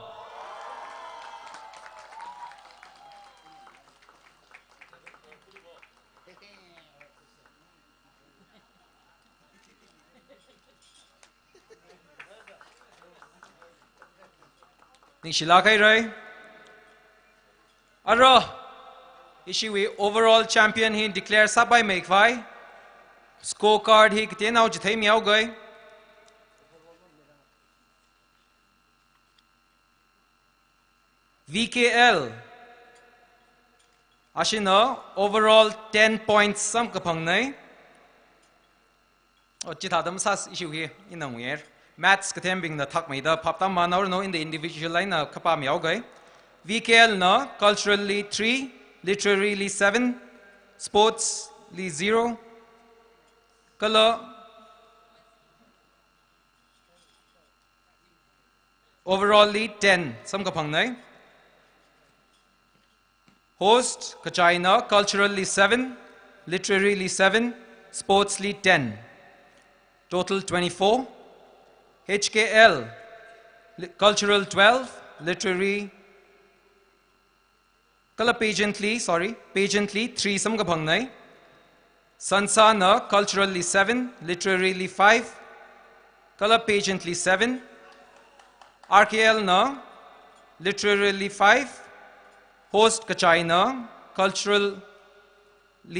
Ningshilāk haira. Arui ishiwui overall champion hi declare sāpaimei khavai scorecard hi kateonao chitheimihaoga. V K L ashina overall ten points samkaphangna. Oh, chithāda masā ishiwui hi, ina ngayar. Maths kathembingna thakmeida phap tam manao no in the individual line na kapamihaoga. V K L na culturally three, literarily seven, sportsly zero. Kala overall li ten samkaphangna. Host kachaina culturally seven, literarily seven, sportsly ten. Total twenty-four. H K L, li-, cultural twelve, literary kala pageantly, sorry, pageantly three samkaphangna. Sansana culturally seven, literarily five, kala pageantly seven. R K L na literarily five, host kachaina culturally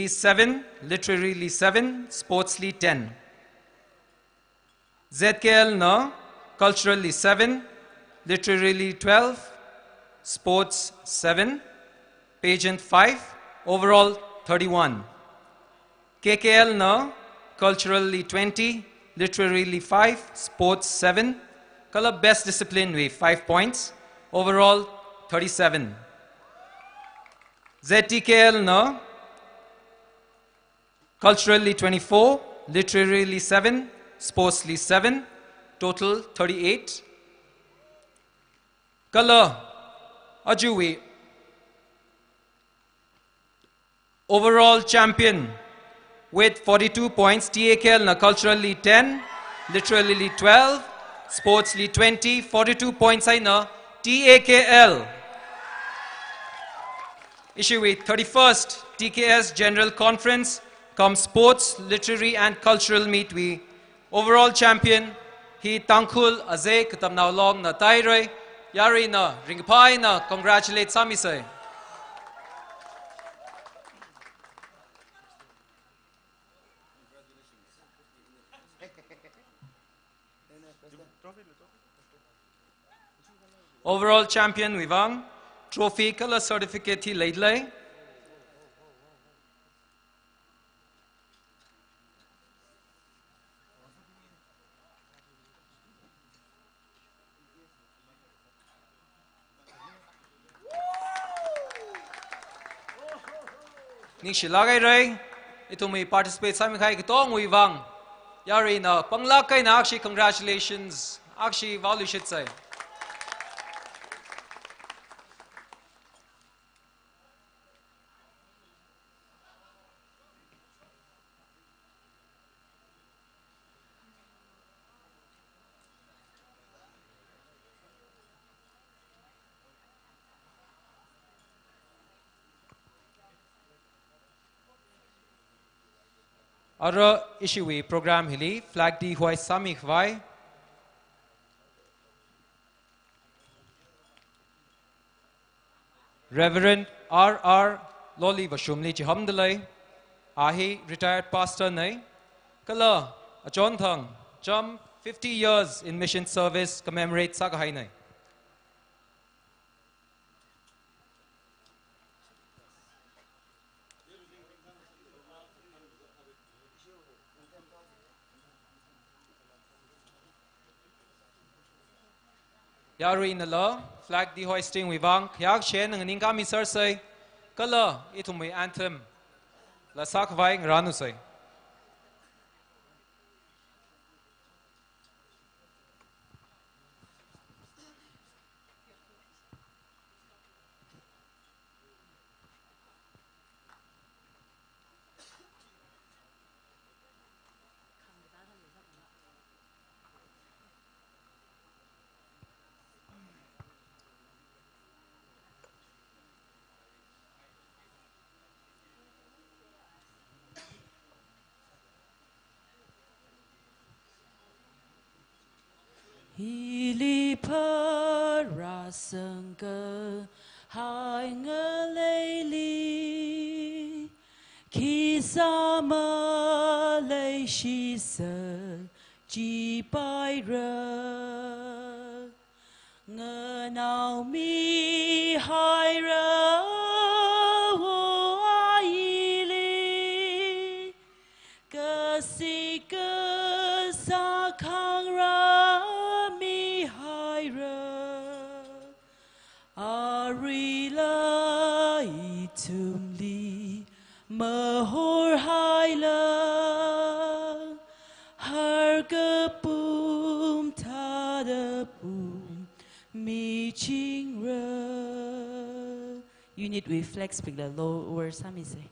seven, literarily seven, sportsly ten. Z K L na culturally seven, literarily twelve, sports seven, pageant five, overall thirty-one. K K L na culturally twenty, literarily five, sports seven, kala best discipline wui five points, overall thirty-seven. Z T K L na culturally twenty-four, literarily seven, sportsly seven, total thirty-eight. Kala aruiwui overall champion with forty-two points, T A K L na culturally ten, literarily twelve, sportsly twenty, forty-two points eina T A K L. Ishiwui thirty-first T K S General Conference cum Sports, Literary and Cultural Meet wui overall champion hi Tangkhul Azei Katamnao Long na tāhaira. Yaruina ringkaphā eina congratulate sāmisei. Overall champion wui vang trophy kala certificate hi leilei. Ningshilāk haira, ithumwui participate sāmikahai katongwui vang. Yaruina panglāk eina akhashi congratulations, akhashi vāluishitsei. Arui ishiwui program hili flag day hoist sāmikhavai Reverend R R Loli Vashumli chihomdalei. A hi retired pastor nei, kala achonthang cham fifty years in mission service commemorate sākahainei. Yaruinala flag dehoisting wui vang khayākashen nganingkami sāsei, kala ithumwui anthem la sākhavai ngarānusei. Hili pharāsangkahai ngaleili, khisā maleishiser chipaira. Nganaomihaira wo aili, kasik kasā khangrāmihaira. Aruila ithumli mahorhaila, har kapum thāda pum michingra. Unit wui flag speak la lower sāmisei.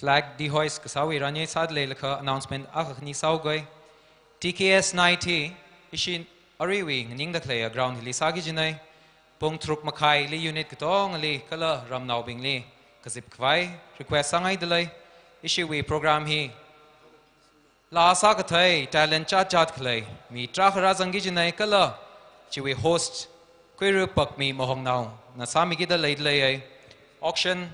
Flag dehoist kasāwui ranye sāda leilakha announcement akha khani sāugei. T K S ninety, ishi aruiwui nganingda khaleiya ground hili sāki jinei. Pung tharuk makhaili unit katongali kala ramnaobingli kazip khavai request sāngaida lei. Ishiwui program hi laa sākathei talent chātchāt khalei mi tarākha rāzangki jinei kala chiwui host Kuiru Pakmi Mahongnaona sāmikida leida leiya. Auction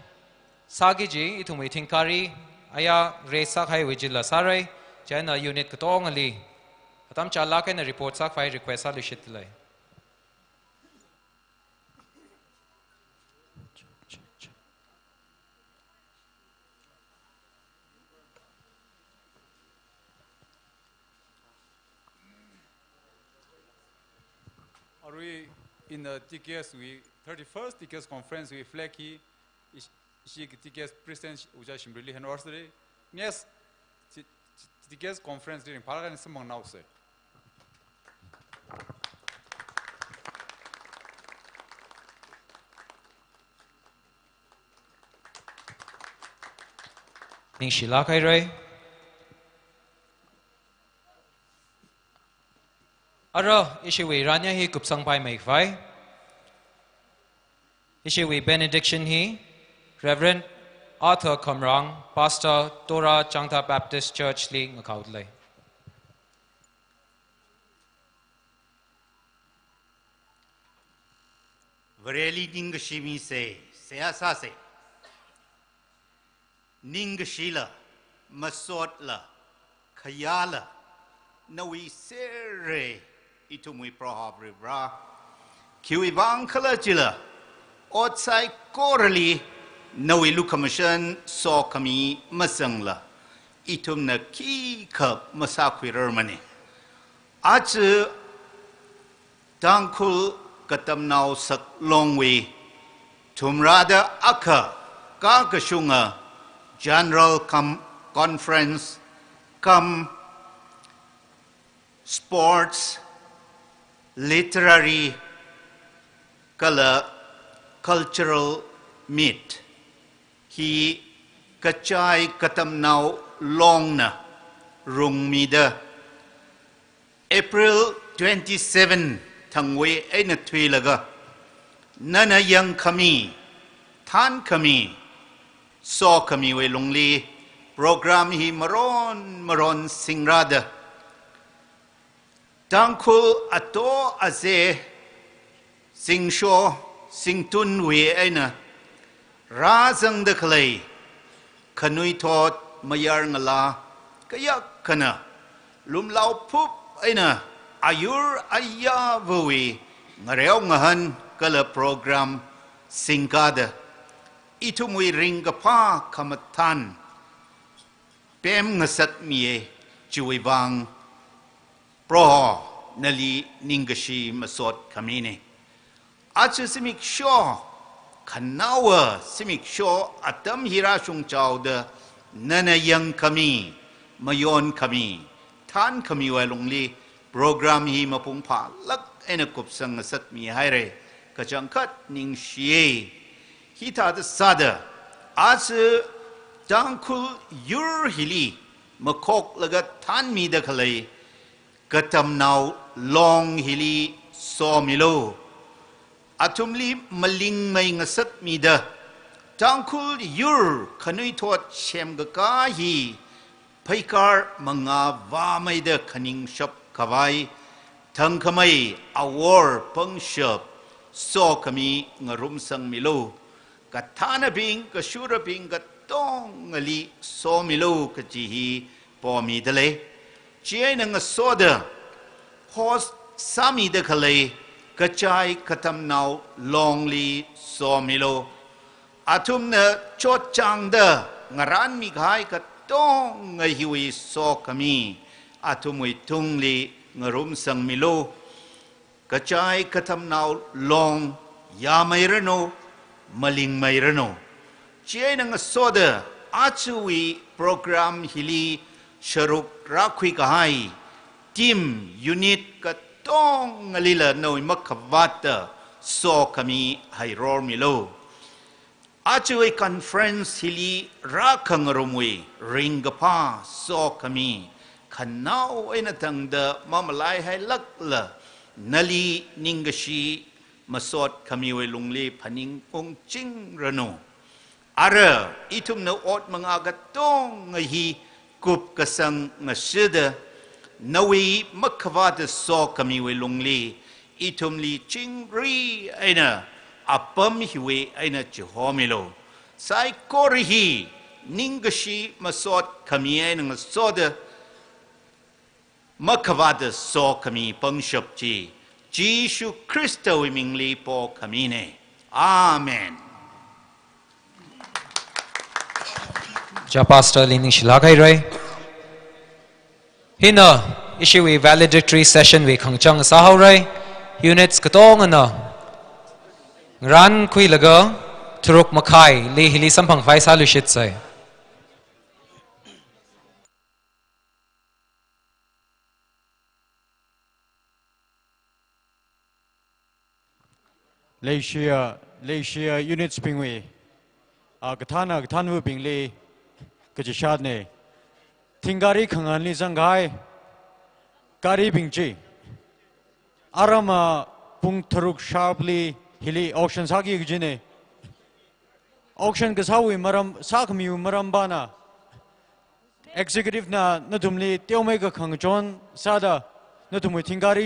sāki ji ithumwui thingkari aya raise sākahaiwui chila sārei, chieina unit katongali atam chālāk eina report sākhavai request sāluishitda lei. Arui in the T K S wui thirty-first T K S conference wui flag hi ish-, ishi T K S president Ojā Shimrili hand over sāra. Next Deacons Conference li ringphālāk eina samphangnaosei. Ningshilāk haira. Ara, ishiwui ranya hi kupsangpaimei khavai, ishiwui benediction hi Reverend Arthur Khamrang, Pastor, Tora Changtha Baptist Church li ngakhaolei. Vareli ningkashi misei, seihā sāsei. Ningkashila, masotla, khayāla, nawui serra, ithumwui Proho Varivara. Khiwuivang khala chila, ot saikorali, nawui lukhamashan sokhami mazangla, ithumna khikha masākhuirarmane. Aja Tangkhul Katamnao Saklongwui thumrāda akha kakashunga General Com-, Conference cum Sports, Literary kala Cultural Meet hi Kachai Katamnao Longna rungmida April twenty-seven thangwui eina thuilaga, nana yangkhami, thankhami, sokhamiwui lungli program hi maron maron singrāda, Tangkhul ato aze, zingsho, zingtunwui eina rāzangda khalei, khanuithot mayarngalā kayakhana, lumlaophup eina ayur ayāvawui ngareo ngahān kala program singkada, ithumwui ringkaphā khamathān pemngasakmiya. Chiwuivang Proho nali ningkashi masotkhamine. Aja zimiksho, khanaowa zimiksho atam hi rāshungchaoda, nana yangkhami, mayonkhami, thankhamiwui lungli program hi mapung phālāk eina kupsang ngasakmihaira. Kachangkhat ningshiya. Hithāda sāda, aja Tangkhul yur hili makhoklaga thanmida khalei Katamnao Long hili somilu. Athumli malingmei ngasakmida, Tangkhul yur khanuithot semkakā hi pheikar mangā vāmeida khaningshap khavai, thangkhamei awor pangshap sokhami ngarumsangmilu. Kathānabing, kashurabing katongali somilu kaji hi pomidalei. Chieina ngasoda host sāmida khalei Kachai Katamnao Longli somilu. Athumna chotchāngda ngarānmikahai katonga hiwui sokhami athumwui tungli ngarumsangmilu. Kachai Katamnao Long yāmeiranu, malingmeiranu. Chieina ngasoda ajawui program hili sharuk rākhuikahai team, unit katongalila nawui makhavāta sokhami hairormilu. Ajawui conference hili rākhangarumwui ringkaphā sokhami, khanao eina tangda mamalaihailākla, nali ningkashi masotkhamiwui lungli phaningungchingranu. Ara, ithumna ot mangā katonga hi kupkasang ngashida, nawui makhavāta sokhamiwui lungli, ithumli chingri eina apam hiwui eina chihomilu. Saikora hi ningkashi masotkhami eina ngasoda, makhavāta sokhami pangshap chi, Jishu Khristawui mingli pokhamine. Amen. Cha Pastor li ningshilāk haira. Hina, ishiwui valedictory session wui khangachang sāhaora. Units katongana ngarānkhuilaga tharuk makhaili hili samphangkhavai sāluishitsei. Leishiya, leishiya units bingwui, a, kathāna kathānvabingli kachishatna. Thingkari khanganli zangkahai karibing chi, arama pung tharuk sharply hili auction sāki kajina. Auction kasāwui maram, sākhamiwui maram pana, executive na nathumli teomeikha khangachon sāda, nathumwui thingkari